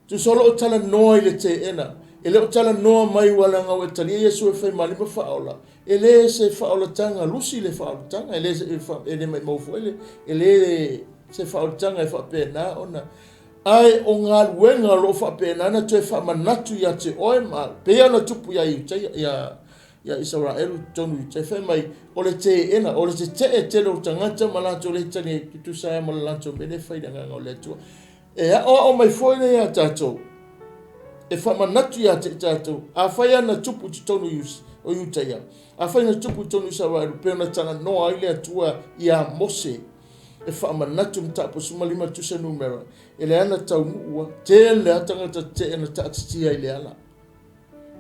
S1: Tusa o lo o talanoa i le teena, e le o talanoa mai ua leaga ua e talia Iesu e fai ma Alii ma Faaola, e le se faaolataga lusi le faaolataga, e le, e le maimau foi le, e le se faaolataga e faapena ona, ae o galuega o lo o faapena ona toe faamanatu ia te oe ma pei ona tupu ia Iutaia, ia, ia Isaraelu i totonu i Iutaia, fai mai, o le teena, o le tetee tele o tagata ma latou le tali e tutusa ai ma le latou mea lea e fai i le agaga o le Atua. E aoao mai foi lea iā tatou, e faamanatu ia te i tatou, afai lava na tupu i totonu o Iutaia, afai na tupu i totonu o Isaraelu, pei ona talanoa ai le Atua iā Mose, e faamanatu mataupu 15 tusa numera, e leai na taunuu lava, tele lava tagata tetee na taatitia i le ala.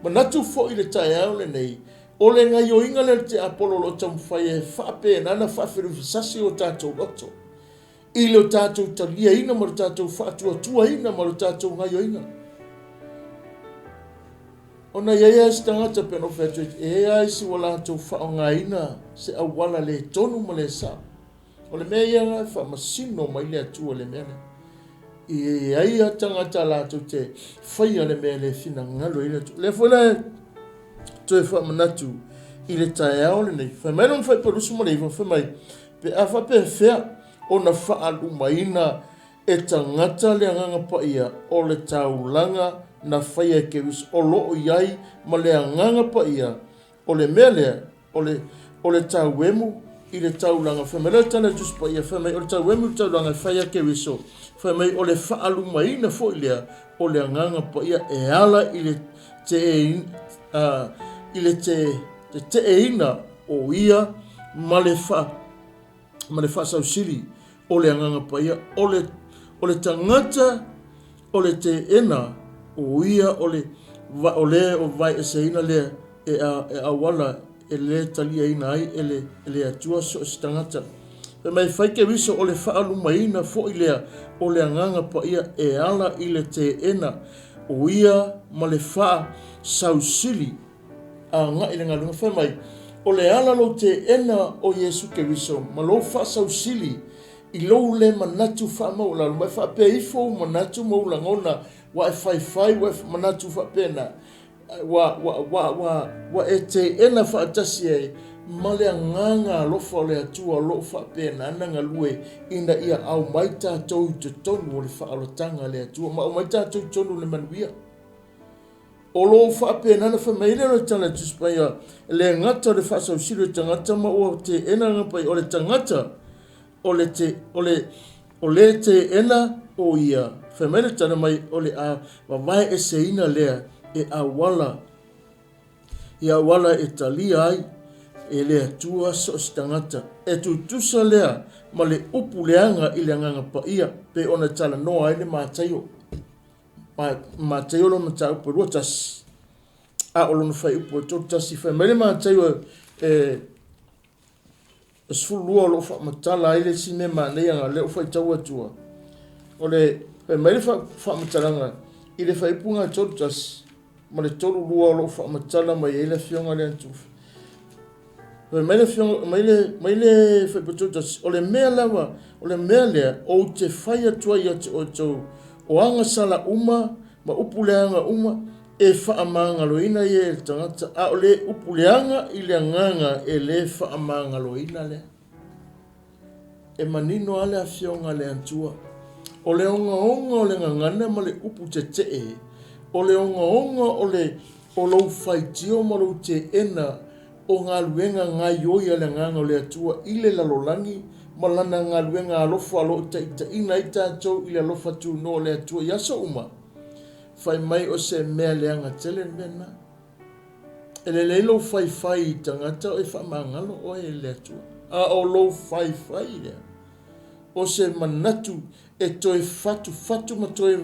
S1: Manatu foi i le taeao lenei, o le gaioiga lea o le tiapolo o lo o taumafai e faapena ona faafelufisasi o tatou loto. I lo tatou taliaina ma lo tatou faatuatuaina ma lo tatou gaioiga. Ona i ai lava isi tagata pei ona ou fai atu, e i ai lava isi ua latou faaaogaina se auala le tonu ma le sao. O le mea ia e faamasino mai le Atua i le mea lea. E i ai lava tagata latou te faia le mea e le finagalo i ai le Atua. O lea foi la e toe faamanatu i le taeao lenei. Fai mai lona Fuaiupu 29, fai mai, Pe a faapefea ona faalumaina e tagata le Agaga Paia o le taulaga na faia e Keriso o lo o i ai ma le Agaga Paia, o le mea lea, o le, o le tauemu i le taulaga. Fai mai le tala i le Tusi Paia, fai mai o le tauemu i le taulaga e faia e Keriso, fai mai o le faalumaina foi lea o le Agaga Paia e ala i le teeina, i le te, teteeina o ia ma le fa, ma le faasausili o le Agaga Paia, o le, o le tagata o le teena o ia o le, o le o vaeeseina lea e, a, e auala e le taliaina ai e le, e le Atua so o se tagata. Fai mai, fai Keriso o le faalumaina foi lea o le Agaga Paia e ala i le teena o ia ma le faasausili agai i le galuega. Fai mai, o le ala lou teena o Iesu Keriso ma lou faasausili i lou le manatu faamaualalo, ma e faapea ifo ou manatu ma ou lagona, ua e faifai, ua e manatu faapena, ua, ua, ua, ua, ua e teena faatasi ai ma le agaga alofa o le Atua o lo o faapena ona galue ina ia aumai tatou i totonu o le faaolataga a le Atua, ma aumai tatou i totonu o le manuia. O lo o faapena ona fai mai ai le o le tala a le Tusi Paia, e le gata o le faasausili o le tagata ma ua teena le Agaga Paia, o le tagata o le te, o le, o le teena o ia, fai mai le tala mai, o le a vavae eseina lea e auala, i auala e talia ai e le Atua so o se tagata. E tutusa lea ma le upu leaga i le Agaga Paia, pei ona talanoa ai le Mataio. Mataio lona mataupu e 21, a o lona fuaiupu e 31. Fai mai le Mataio e 12 o lo o faamatala ai le isi mea manaia na lea ua faitau atua. O le fai mai le faamatalaga i le faaiupuga 31 ma le 32 o lo o faamatala mai ai le afioga lea Tufa. Fai mai le afioga mai le mai le fuaiupu 31, o le mea lava, o le mea lea ou te fai atu ai ia te outou, o agasala uma ma upu leaga uma e faamagaloina ia e le tagata, a o le upu leaga i le agaga e le faamagaloina lea. E manino lava le afioga a le Atua. O le ogaoga o le gagana ma le upu tetee, o le ogaoga o le o lou faitio ma lou teena o galuega gaioi a le Agaga o le Atua i le lalolagi ma lana galuega alofa o lo o taitaiina ai tatou i le alofa tunoa o le Atua i aso uma, fai mai o se mea leaga tele le mea lena. E lelei lou faifai i tagata o e faamagalo oe e le Atua, a o lou faifai lea, o se manatu e toe fatufatu ma toe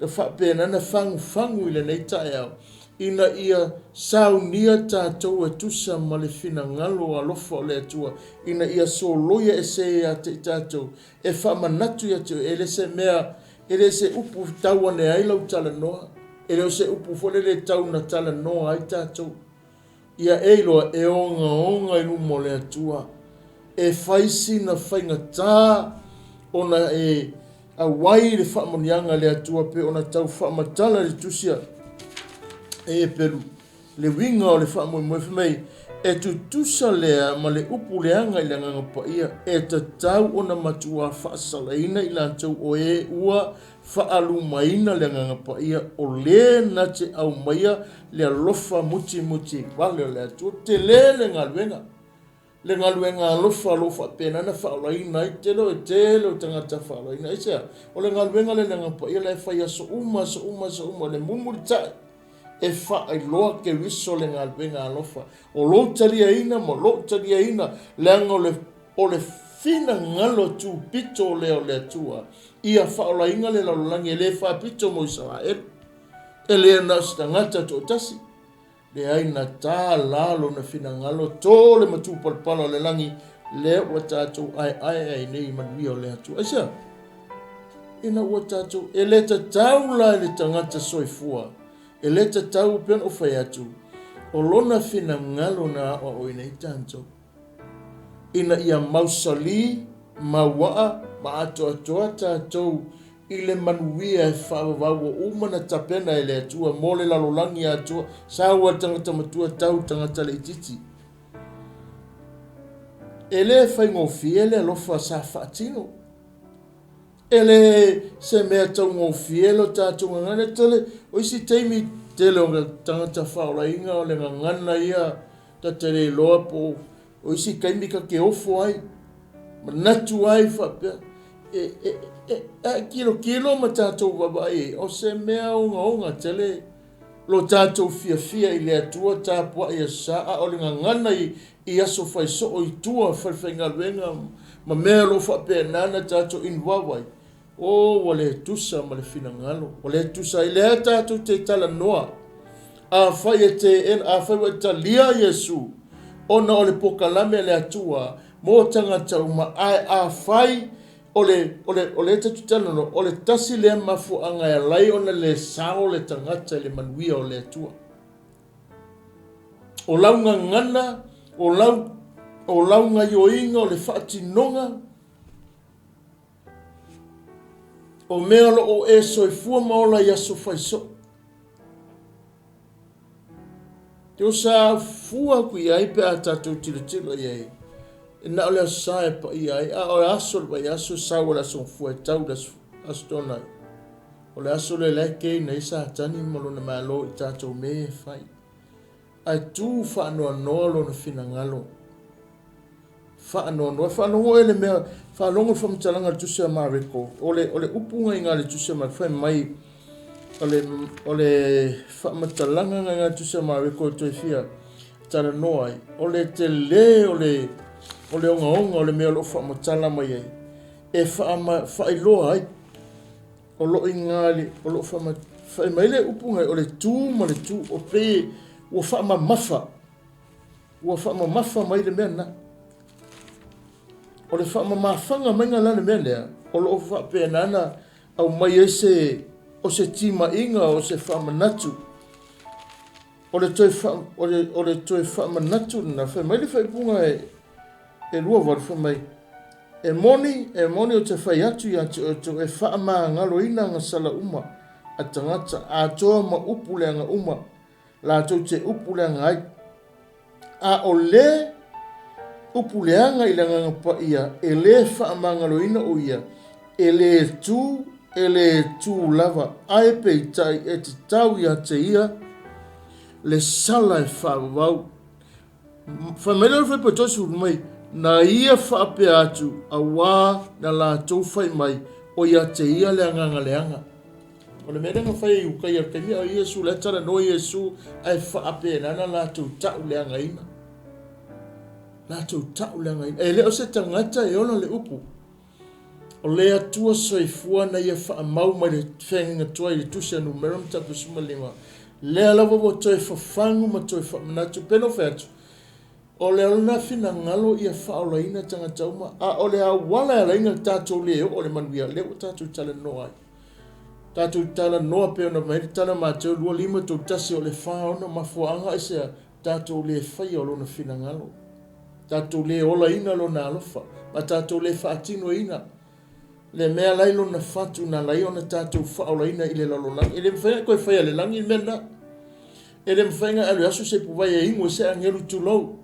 S1: faapena ona fagufagu i lenei taeao, ina ia saunia tatou e tusa ma le finagalo alofa o le Atua, ina ia soloia ese ia te i tatou, e faamanatu ia te oe, e le se mea, e le se upu tau ane ai lau talanoa, e le o se upu foi lele e tau na talanoa ai tatou. Ia e iloa e ogaoga i luma o le Atua, e fai sina faigata ona e auai le faamanuiaga a le Atua pei ona tau faamatala i le tusi a Hepelu le uiga o le faamoemoe fai mai, e tutusa lea ma le upu leaga i le Agaga Paia, e tatau ona matuā faasalaina i latou o e ua faaalumaina le Agaga Paia, o le na te aumaia le alofa mutimuti vale o le Atua. Tele le galuega, le galuega alofa o lo o faapena ona faaolaina ai tele o tele o tagata faaolaina. Aisea? O le galuega lea le Agaga Paia la e fai aso uma, aso uma, aso uma, le mulimulitai e faailoa Keriso le galuega alofa. O lou taliaina ma lou taliaina, leaga o le finagalo tupito lea o le Atua ia faaolaina le lalolagi e le faapito mo Isaraelu. E le na o se tagata toatasi, leai na ta la lona finagalo to le matupalapala o le lagi lea ua tatou aeae ai nei i manuia o le Atua. Aisea? Ina ua tatou, e le tatau la i le tagata soifua, e le tatau pei ona ou fai atu, o lona finagalo na aoaoina ai tatou, ina ia mausali, mauaa ma atoatoa tatou i le manuia e faavavau ua uma ona tapena e le Atua mo le lalolagi atoa, sau a le tagata matua tau tagata laitiiti. E le faigofie le alofa sa faatino. E le se mea taugofie lo tatou gagana. E tele, o isi taimi tele o tagata faaolaina o le gagana ia ta te le iloa po o isi taimi ta te ofo ai, manatu ai faapea, e, e, e, e tilotilo ma tatou vaavaai ai, o se mea ogaoga tele lo tatou fiafia i le Atua tapuai aso sa, a o le gagana i aso fai soo i tua falefaigaluega ma mea o lo o faapena ona tatou involve ai, o ua le tusa ma le finagalo, ua le tusa ai. Lea tatou te talanoa, afai e teena, afai ua e talia Iesu ona o le pokalame a le Atua mo tagata uma, ae afai o le, o le, o lea tatou te talanoa, o le tasi lea mafuaaga e ala ai ona le sao le tagata i le manuia o le Atua. O lau gagana, o lau, o lau gaioiga o le faatinoga, o mea o lo o e soifua ma ola i aso fai soo. Te osa fua atu i ai pe a tatou tilotilo i ai. E na o le aso sa e paia ai, a o le aso o le vaiaso, sau o le aso gafua e tau i le aso Toonai. O le aso lea la e keina ai Satani ma lona malo i tatou mea e fai. Ae tu faanoanoa lona finagalo. Faanoanoa. Faalogo e le mea, faalogo le faamatalaga a le Tusi a Mareko. O le, o le upu gaiga a le Tusi a Mareko, fai mai, o le, o le faamatalaga gaiga a le Tusi a Mareko e toe fia talanoa ai, o le tele o le, o le ogaoga o le mea o lo o faamatala mai ai, e faailoa ai, o lo o iga, o lo o Fai mai le upu ngai o le tu ma le tu o pei ua faamamafa, ua faamamafa mai le mea lena. O le faamamafaga maiga la le mea lea, o lo o faapena ona aumai ai se, o se timaiga, o se faamanatu. O le toe, fa, o le, o le toe faamanatu lena, fai mai le faaipuga e, e 28, fai mai, E moni, e moni ou te fai atu ia te outou, e faamagaloina agasala uma a tagata, atoa ma upu leaga uma, latou te upu leaga ai. A o le upu leaga i le Agaga Paia, e le faamagaloina o ia, e le tu, e le tu lava, ae peitai e tatau ia te ia le sala e faavavau. Fai mai le fai tosi mai, na ia faapea atu, auā na latou fai mai, o ia te ia le agaga leaga. O le mea lea na fai e Iukaia i le taimi a o Iesu, la e talanoa Iesu ae faapena na latou ta'uleagaina. Latou ta'uleagaina. E le o se tagata e ola le upu. O le Atua soifua na ia faamau mai le feagaiga tuai i le tusi a Numera mataupu 15. Lea lava ua toe fafagu ma toe faamanatu. Pe na fai atu, o le lona finagalo ia faaolaina tagata uma, a o le auala e ala ai ona tatou le oo i le manuia, lea ua tatou talanoa ai. Tatou talanoa pei ona aumai le tala Mateo 2, 5, 3, 1, o le 4, 6 mafuaaga aisea tatou le faia o lona finagalo. Tatou le olaina lona alofa, ma tatou le faatinoina le mea la i lona fatu na ala ai ona tatou faaolaina i le lalolagi. E le mafai ona toe faia e le lagi le mea lena. E le mafai ona alu e aso se ipuvai e inu e se agelu tulou,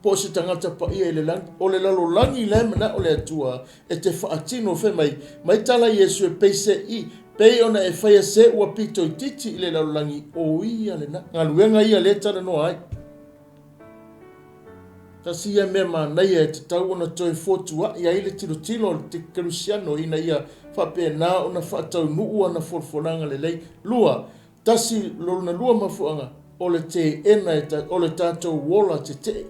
S1: po o se tagata paia i le lagi. O le lalolagi la e manao le Atua e te faatino, fai mai, mai tala Iesu e pei se i, pei ona e faia se ua pito itiiti i le lalolagi, o ia lena. Galuega ia lea e talanoa ai. Tasi ia mea manaia e tatau ona toe fotua'i ai le tilotilo a le kerisiano ina ia faapena ona faataunuu ana folafolaga lelei. Lua, tasi lona lua mafuaaga, o le teena e o le tatou ola tetee.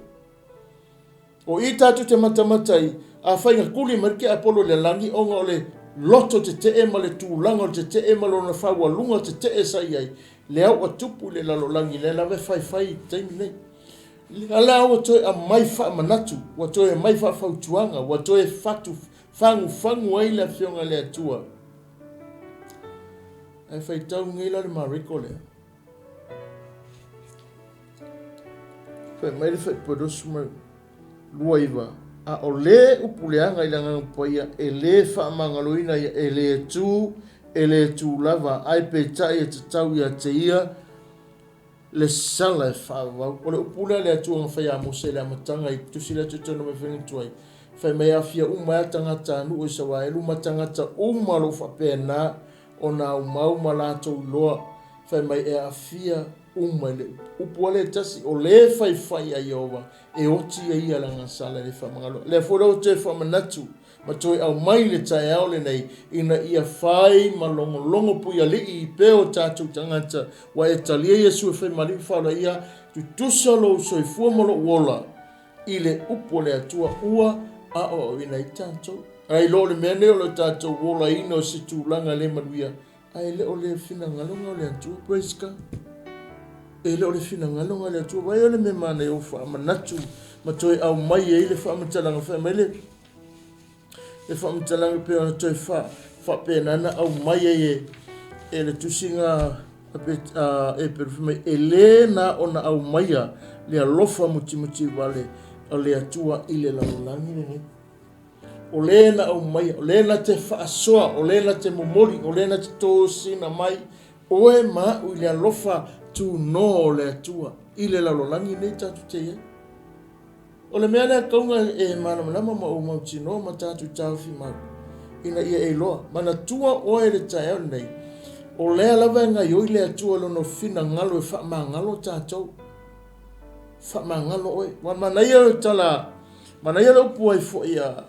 S1: O i tatou te matamata ai, afai na tuli mai le tiapolo i le lagi ona o le loto tetee ma le tulaga o le tetee ma lona faualuga tetee sa i ai, lea ua tupu i le lalolagi, lea lava e faifai i le taimi nei. Lea la ua toe aumai faamanatu, ua toe aumai faafautuaga, ua toe fatu fagufagu ai le Afioga i le Atua. Ae faitau nei la le Mariko lea. Fai mai le faipodosu mai 29, a o le upu leaga i le Agaga Paia e le faamagaloina ia, e le tu, e le tu lava, ae peitai e tatau ia te ia le sala e faavavau. O le upu lea le Atua na fai ia Mose i le amataga i tusi lea tautono mai faiga tuai. Fai mai aafia uma ai tagata a nuu o Isaraelu ma tagata uma o lo o faapena ona aumau ma latou iloa. Fai mai e aafia uma i le upu. Upu lava lea e tasi, o le faifai a Ieova, e oti ai ia lana sala e le faamagalo. Lea foi la ua toe faamanatu ma toe aumai le taeao lenei, ina ia fai ma logologo puialii pea o tatou tagata, ua e talia Iesu e fai ma Alii ma Faaola ia, tutusa lou soifua ma lou ola i le upu a le Atua ua aoaoina ai tatou. Ae i lo le mea nei o le tatou olaina o se tulaga le manuia, ae le o le finagalo lena o le Atua. Praise God. E le o le finagalo lena o le Atua. Vaai o le mea manaia o faamanatu ma toe aumai ai le faamatalaga, fai mai le le faamatalaga pei ona toe faapena na aumai ai e, e le tusiga a Eperu, fai mai, e lē na ona aumaia le alofa mutimuti vale o le Atua i le lalolagi lenei. O lē na aumaia, o lē na te faasoa, o lē na te momoli, o lē na te tosina mai oe ma a'u i le alofa tunoa o le Atua i le lalolagi lenei tatou te i ai. O le mea lea kauga e malamalama ma ou mautinoa ma tatou taofi mau, ina ia e iloa, manatua oe i le taeao lenei, o lea lava e gaioi le Atua i lona finagalo e faamagalo tatou. Faamagalo oe. Ua manaia le tala, manaia le upu ai foi a,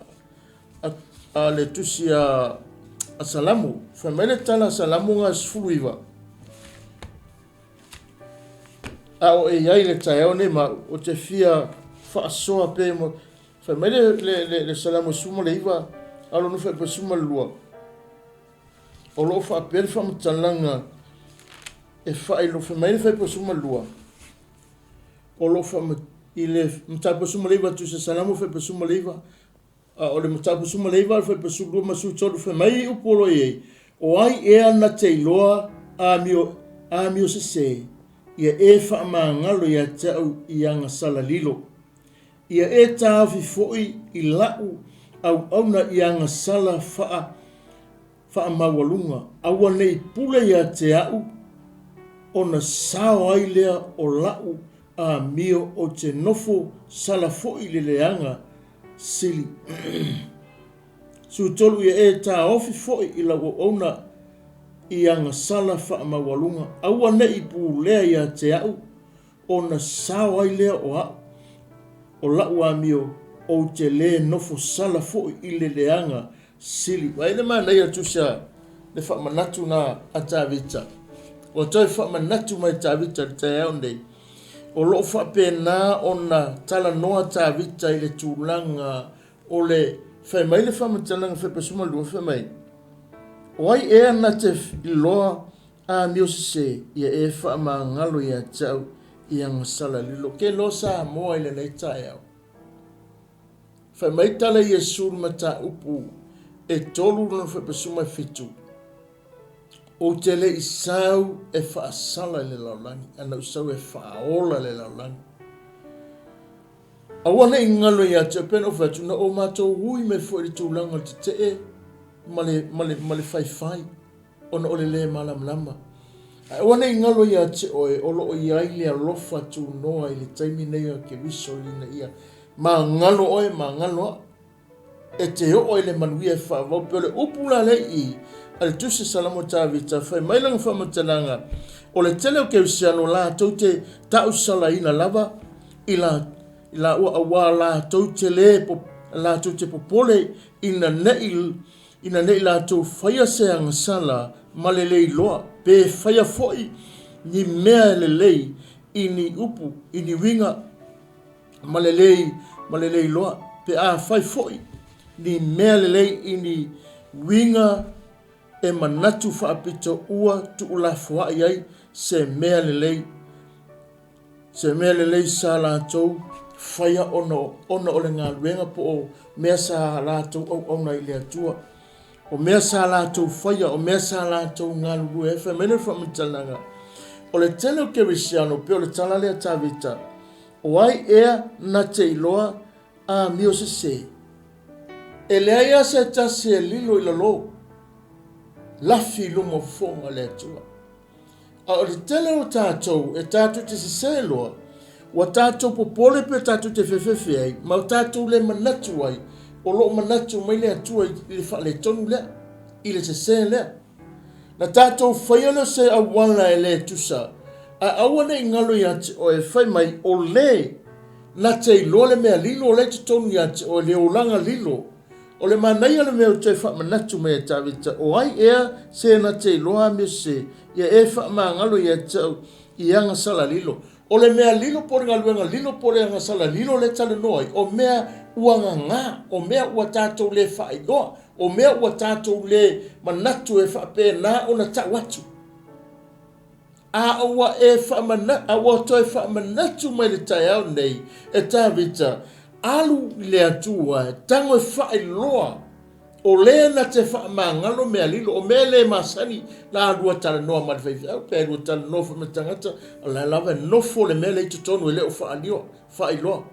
S1: a, a le tusi a, a Salamu. Fai mai le tala a Salamu ga 19. A o e i ai le taeao nei ma au, ou te fia faasoa pe mo, fai mai le, le, le, le Salamo 19, a lona faaipoa 12, o lo o faapea le faamatalaga E faailoa fai mai le Fuaiupu 12, o lo o faama, i le Mataupu 19 Tusi Salamo Fuaiupu 19, a o le Mataupu 19 le Fuaiupu 12 ma 13 fai mai upu o lo o i ai, O ai ea na te iloa amio, amio sese, ia e faamagalo ia te au i agasala lilo. Ia e taofi foi i la'u auauna i agasala faa, faamaualuga, aua ne i pule ia te a'u, ona sao ai lea o la'u amio ou te nofo sala foi i le leaga sili. 13 Ia e taofi foi i lau auauna i agasala faamaualuga, aua ne i pulea ia te a'u, ona sao ai lea o a'u, o la'u amio, ou te lē nofo sala foi i le leaga sili. Vaai le manaia o le tusi a le faamanatu na a Tavita. Ua toe faamanatu mai Tavita i le taeao nei. O lo o faapena ona talanoa Tavita i le tulaga o le fai mai le faamatalaga Fepa 12 fai mai, O ai ea na te iloa amio sese ia e faamagalo ia te au i agasala lilo? Ke loa Samoa i lenei taeao. Fai mai tala Iesu le mataupu e tolu lona fuaiupu 17, Ou te le i sau e faasala i le lalolagi, a na ou sau e faaola le lalolagi. Aua ne i galo ia te oe, pei ona ou fai atu, na o matou ui mai foi i le tulaga o le tetee ma le, ma le, ma le faifai, ona o le lē malamalama. Ae aua ne i galo ia te oe, o lo o i ai le alofa tunoa i le taimi nei o Keriso ina ia magalo oe, magalo a'u. E te oo i le manuia e faavavau. Pei o le upu la lea i i a le Tusi Salamo Tavita, fai mai lana faamatalaga, o le tele o Kerisiano latou te tausalaina lava i la, i laua auā latou te lē, latou te popole ina ne'i, ina ne'i latou faia se agasala ma le le iloa, pe faia foi ni mea lelei i ni upu, i ni uiga ma le le, ma le le iloa, pe a fai foi ni mea lelei i ni uiga e manatu faapito ua tuulafoaʻi ai se mea lelei, se mea lelei sa latou faia ona, ona o le galuega po o mea sa latou auauna ai i le Atua. O mea sa latou faia, o mea sa latou galulue ai. Fai mai le faamatalaga, o le tele o Kerisiano, pei o le tala lea a Tavita, O ai ea na te iloa amio sese? E leai lava se tasi e lilo i lalo, lafi i luma o fofoga o le Atua. A o le tele o tatou e tatou te sese loa, ua tatou popole pe tatou te fefefe ai, ma o tatou le manatu ai, o lo o manatu mai le Atua i le faaletonu lea, i le sese lea. Na tatou faia lea o se auala e le tusa, ae aua ne i galo ia te oe, fai mai, o le na te iloa le mea lilo o la e i totonu ia te oe, le olaga lilo. O le manaia o le mea ua toe faamanatu mai e Tavita, o ai ea se na te iloa amio sese, ia e faamagalo ia te au i agasala lilo. O le mea lilo po o le galuega lilo po o le agasala lilo lea e talanoa ai, o mea ua gagā, o mea ua tatou le faailoa, o mea ua tatou le manatu e faapena ona tau atu. A ua e faamana, a ua toe faamanatu mai le taeao nei e Tavita, alu i le Atua e tago e faailoa o le na te faamagalo mea lilo, o mea le masani la lua talanoa ma le faifeau, pe lua talanoa foi ma le tagata, o la lava e nofo le mea lea i totonu e le o faalioa, faailoa.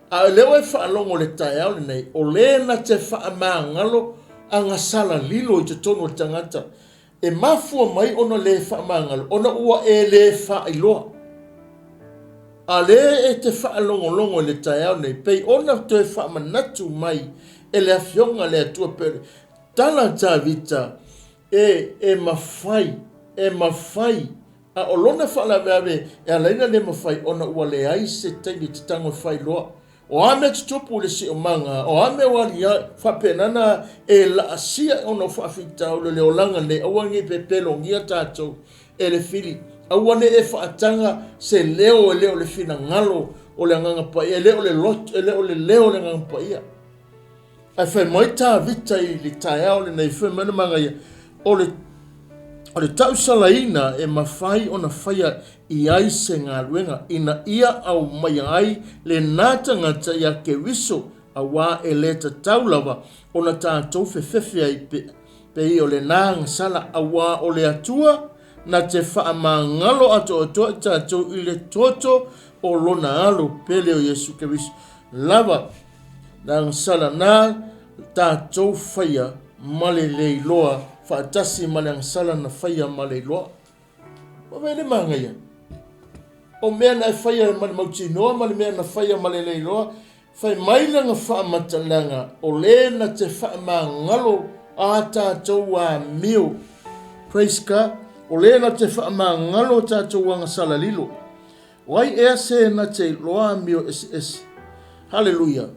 S1: A o lea ua e faalogo i le taeao lenei, o le na te faamagalo agasala lilo i totonu o le tagata, E mafua mai ona le faamagalo ona ua e le faailoa. A lea e te faalogologo i le taeao nei, pei ona toe faamanatu mai e le Afioga a le Atua pei o le tala a Tavita, e, e mafai, e mafai, a o lona faalavelave e ala ai ona le mafai ona ua leai se taimi e te tago e faailoa. O a mea tutupu i le siomaga, o a mea ua aliae, faapena na e laasia ona o faafitauli o le olaga nei, aua ne i pepelogia tatou e le fili. Aua ne i e faataga se leo e le o le finagalo o le Agaga Paia, e le o le loto, e le o le leo o le Agaga Paia. Ae fai mai Tavita i le taeao lenei, fai mai le magaia, o le, O le tausalaina e mafai ona faia i ai se galuega ina ia aumaia ai lena tagata ia Keriso, auā e le tatau lava ona tatou fefefe ai pei o lena agasala, auā o le Atua na te faamagalo atoatoa i tatou i le toto o Lona Alo pele o Iesu Keriso lava. Le agasala na tatou faia ma le le iloa faatasi ma le agasala na faia ma le iloa. Ua vaai le manaia o mea na e faia ma le mautinoa ma le mea na faia ma le le iloa. Fai mai lana faamatalaga, o le na te faamagalo a tatou amio. Praise God. O le na te faamagalo tatou agasala lilo. O ai ea se na te iloa amio eseese? Haleluia!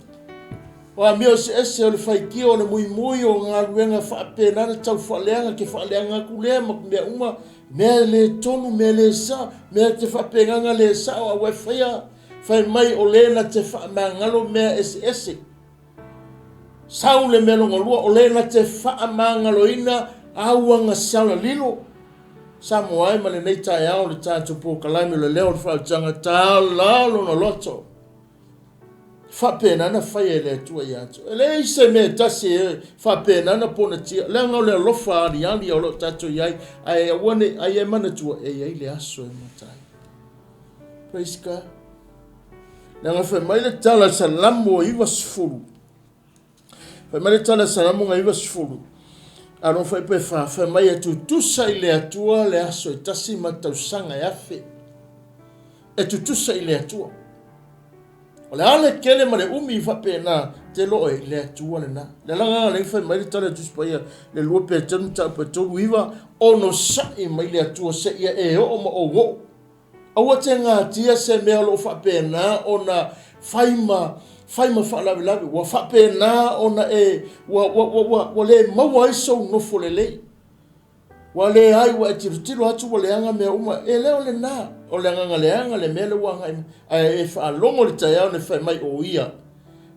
S1: O amio eseese o le faitio, o le muimui o galuega faapena le tau faaleaga, ke faaleaga atu lea ma mea uma, mea le tonu, mea le sao, mea te faapenaga le sao a ua e faia. Fai mai o le na te faamagalo mea eseese. Sau le mea lona lua, o le na te faamagaloina au agasala lilo. Samoa e ma lenei taeao le tatou polokalame o le leo o le faautaga tala lona loto. Faapena na faia e le Atua ia te oe. E leai se mea e tasi e faapena na ponatia, leaga o le alofa aliali o lo o tatou i ai, ae aua ne i, ai e manatua e i ai le aso e mata ai. Praise God. Leaga fai mai le tala Salamo 90, Fai mai le tala a Salamoga 90, a lona fuaiupu e fa, fai mai e tutusa i le Atua le aso e tasi ma tausaga e afe. E tutusa i le Atua. O le a le tele ma le umi faapena, te loe i le Atua lena. Le alaga lea fai mai le tala a Tusi Paia, le 2 Peteru mataupu e 3 9, onosai mai le Atua seia e oo ma ou oo. Aua te gatia se mea o lo o faapena ona fai ma fai ma faalavelave, ua faapena ona e, ua, ua, ua, ua, ua le maua ai sou nofo lelei. Ua leai, ua e tilotilo atu ua leaga mea uma. E le o lena, o le agaga leaga le mea lea ua agai mai. Ae e faalogo i le taeao nei fai mai o ia.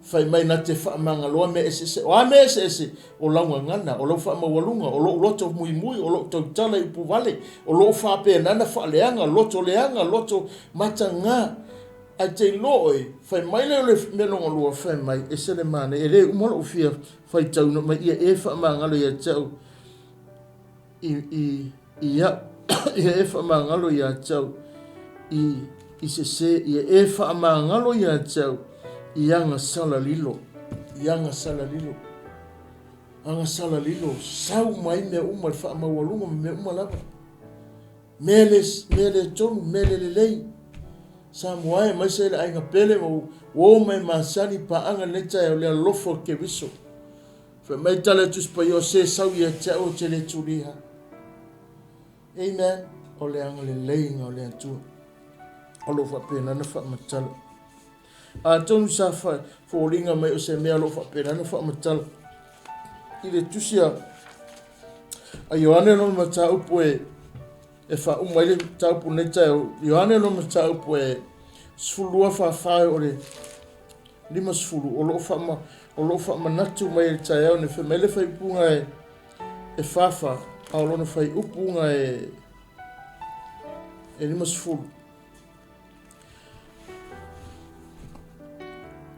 S1: Fai mai na te faamagaloa mea eseese. O a mea eseese? O lau gagana, o lau faamaualuga, o lou loto muimui, o lou tautala i upu vale, o lou faapena na faaleaga, loto leaga, loto mataga. Ae te iloa oe, fai mai lea o le mea lona lua, fai mai, ese le manaia, e le uma lou fia faitauina mai ia e faamagalo ia te au i, i, i au, ia e faamagalo ia te au i, i sese, ia e faamagalo ia te au i agasala lilo, i agasala lilo, agasala lilo, sau mai mea uma le faamaualuga ma mea uma lava. Mea le, mea le tonu, mea le lelei. Samoa e, aemaise le aiga pele ma uo mai masani paaga lenei taeao le alofa o Keriso. Fai mai tala e Tusi Paia, o se sau ia te au ou te le tulia. Amen. O le agaleleiga o le Atua. O lo o faapena ona faamatala. Atonu sa foliga mai o se mea o lo o faapena ona faamatala i le tusi a Ioane lona mataupu e e faauma ai le mataupu lenei taeao. Ioane lona mataupu e 12 44 o le 50, o lo o faama, o lo o faamanatu mai i le taeao nei, fai mai le faaiupuga e, e 44, a o lona faaiupuga e, e 50.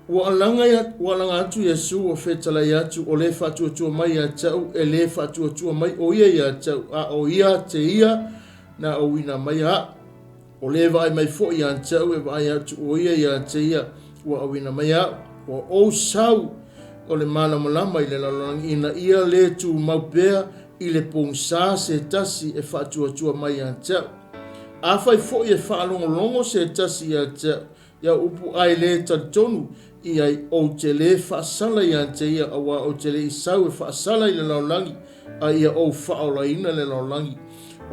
S1: Ua alaga, ia, ua alaga atu Iesu, ua fetalai atu, o le faatuatua mai ia te au, e le faatuatua mai o ia ia te au, a o ia te ia na auina mai a'u. O le vaai mai foi ia te au e vaai atu o ia ia te ia ua auina mai a'u. Ua ou sau o le malamalama i le lalolagi ina ia le tumau pea i le pogisa se tasi e faatuatua mai ia te au. Afai foi e faalogologo se tasi ia te au Ia upu ae le talitonu i ai, ou te le faasala ia te ia, auā ou te le i sau e faasala i le lalolagi, a ia ou faaolaina le lalolagi.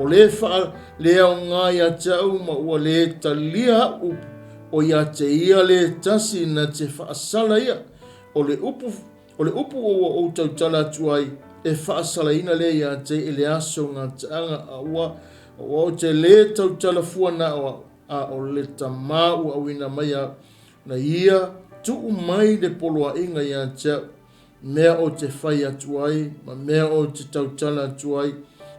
S1: O le faaleaoga ia te au ma ua le talia a'u upu, o ia te ia le tasi na te faasala ia. O le upu, o le upu ua ou tautala atu ai, e faasalaina lea ia te i le aso gataaga, a ua, ua ou te le tautala fua na o a'u. A o le Tama ua auina mai au, na ia tuu mai le poloaiga ia te au, mea ou te fai atu ai ma mea ou te tautala atu ai,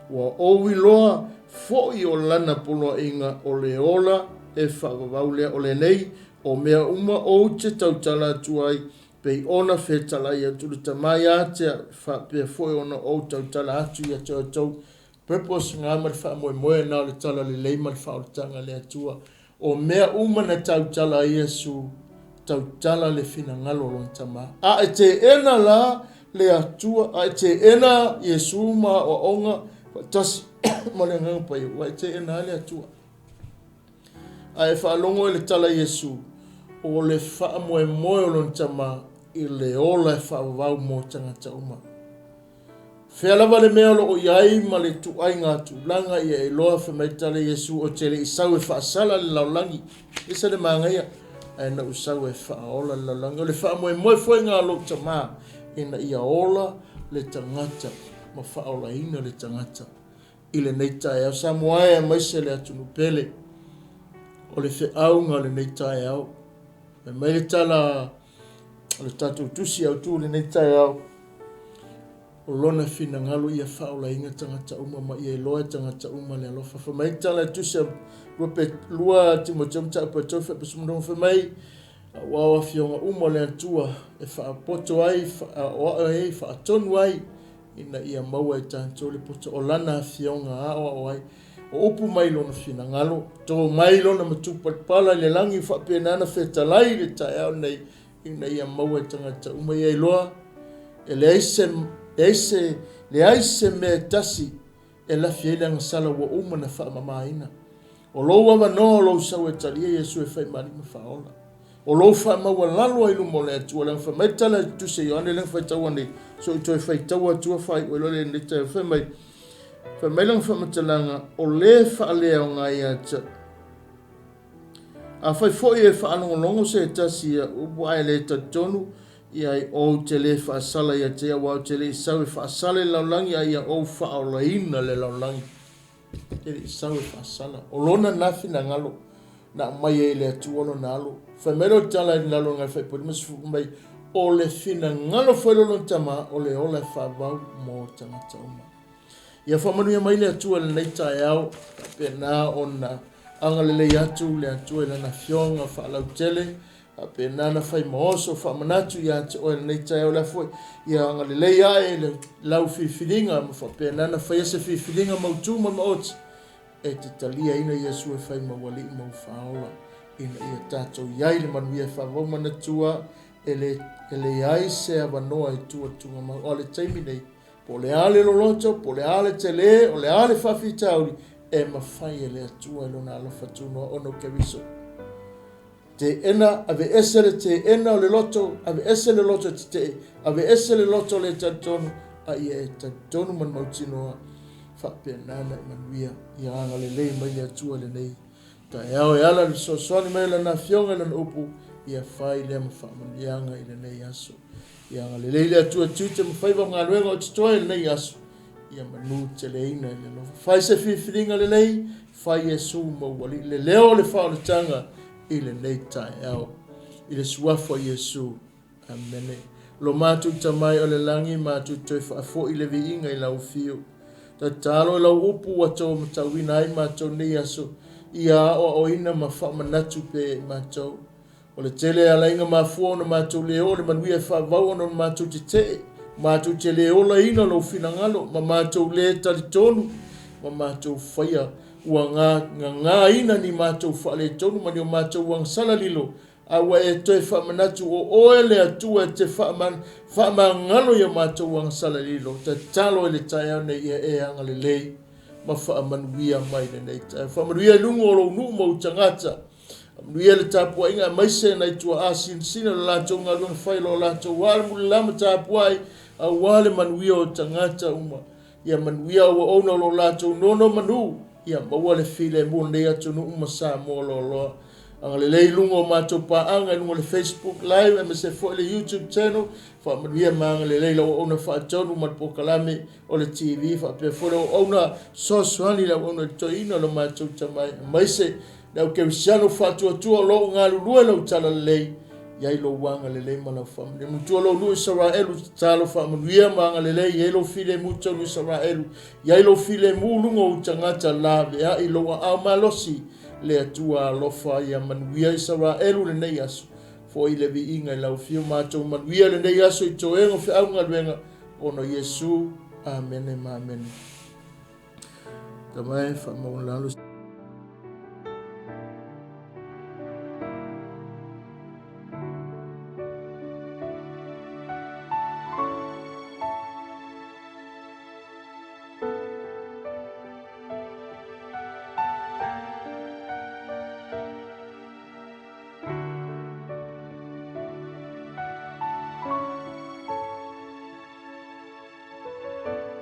S1: Ua ou iloa foʻi o lana poloaiga o le ola e faavavau lea o lenei, o mea uma ou te tautala atu ai, pei ona fetalai atu le Tama ia te au, e faapea foi ona ou tautala atu ia te outou. Purpose na ma le faamoemoe na o le talalelei ma le faaolataga a le Atua. O mea uma na tautala ai Iesu, tautala le finagalo o lona Tama. A e teena la le Atua, a e teena Iesu ma aoaoga faatasi ma le Agaga Paia, ua e teena ai le Atua. A e faalogo i le tala a Iesu, o le faamoemoe o lona Tama i le ola e faavavau mo tagata uma. Fea lava le mea o lo o i ai ma le ituaiga tulaga ia e iloa fai mai tala Iesu ou te le i sau e faasala le lalolagi, e ese le manaia, ae na ou sau e faaola le lalolagi. O le faamoemoe foi lena o lou Tama ina ia ola le tagata ma faaolaina le tagata i lenei taeao. Samoa e aemaise le atunuu pele, o le feauga o lenei taeao. Fai mai le tala o le tatou tusi autu i lenei taeao, o lona finagalo ia faaolaina tagata uma ma ia iloa e tagata uma le alofa. Fai mai le tala e tusi a 2 Timoteo mataupu e 3 fuaiupu 16, fai mai, aua o afioga uma o le Atua e faapoto ai, faaoao ai, faatonu ai, ina ia maua e tatou le poto o lana afioga aoao ai. O upu mai lona finagalo, to mai lona matupalapala i le lagi, faapena ona fetalai i le taeao nei, ina ia maua e tagata uma ia iloa, e leai se, leai se, leai se mea e tasi e lafi ai le agasala ua uma ona faamamaina. O lou avanoa o lou sau e talia Iesu e fai ma Alii ma Faaola. O lou faamaualalo ai luma o le Atua, leaga fai mai le tala i le tusi a Ioane lea na faitaua nei, se i toe faitaua atua faaiu ai loa lenei taeao. Fai mai, fai mai lana faamatalaga, o le faaleaoga ia te au. Afai foi e faalogologo se tasi ia upu ae le talitonu i ai, ou te le faasala ia te ia, aua ou te le i sau e faasala i le lalolagi, a ia ou faaolaina le lalolagi. E le i sau e faasala. O lona na finagalo na aumai ai e le Atua lona alo. Fai mai lea o le tala i lalo o le fuaiupu 50 mai, o le finagalo foi o lona Tama, o le ola e faavau mo tagata uma. Ia faamanuia mai le Atua i lenei taeao, faapena ona agalelei atu le Atua i lana afioga faalautele, faapena ona fai ma oso faamanatu ia te oe lenei taeao la foi. Ia agalelei ae le lau filifiliga ma faapena ona faia se filifiliga mautu ma maoti e te taliaina Iesu e fai ma ua alii ma ua faaola, ina ia tatou i ai le manuia e faavavau. Manatua e le e leai se avanoa i tua i le tuugamau. O le taimi nei, po o le a le loloto, po o le a le tele, o le a le faafitauli, e mafai e le Atua i lona alofa tunoa ona o Keriso. Teena, aveese le teena o le loto, aveese le loto tetee, aveese le loto le talitonu, a ia e talitonu ma le mautinoa, faapena ona e manuia. Ia agalelei mai le Atua i lenei taeao e ala i le fesoasoani mai o Lana Afioga i Lana upu, ia fai lea ma faamanuiaga i lenei aso. Ia agalelei le Atua i tiute ma faiva o galuega o totoe i lenei aso, ia manu teleina i le alofa. Fai se filifiliga lelei, fai Iesu ma ou Alii, le leo o le faaolataga i lenei taeao. I le suafa o Iesu. Amene. Lo matou Tama e o le lagi, matou toe faafoi le viiga i lau afio. Tatalo i lau upu ua tou matauina ai matou nei aso, ia aoaoina ma faamanatu pea i matou. O le tele e alaiga mafua ona matou le oo le manuia e faavau ona o le matou tetee, matou te le olaina lou finagalo, ma matou le talitonu, ma matou faia ua gagaina ni matou faaletonu ma ni o matou agasala lilo, a ua e toe faamanatu o oe le Atua e te faamagalo i o matou agasala lilo. Tatalo i le taeao nei ia e agalelei ma faamanuia mai lenei taeao. Faamanuia i luga o lou nuu ma ou tagata. Manuia le tapuaiga aemaise nai tuaa sinasina le latou galuega fai lo latou ala ma tapuai aua le manuia o tagata uma. Ia manuia auauna o lo latou nonomanu, ia maua le filemu o lenei atunuu ma Samoa loaloa. Agalelei i luga o matou paaga i luga o le Facebook Live aemaise foi le YouTube channel. Faamanuia ma agalelei lau auauna faatonu ma le polokalame o le TV faapea foi le auauna fesoasoani le auauna i le toeaina o le matou tama aemaise le au kerisiano faatuatua o lo o galulue lau talalelei. I ai lou agalelei ma lau faamanuia. Matua lou nuu Isaraelu, tatalo faamanuia ma agalelei, i ai lou filemu talu Isaraelu, i ai lou filemu luga o ou tagata laveai lou aao malosi, le Atua alofa ia manuia Isaraelu lenei aso. Foi le viiga i lau afio matou manuia lenei aso i toega o feau galuega ona Iesu. Amene ma amene. Tama e faamaualalo.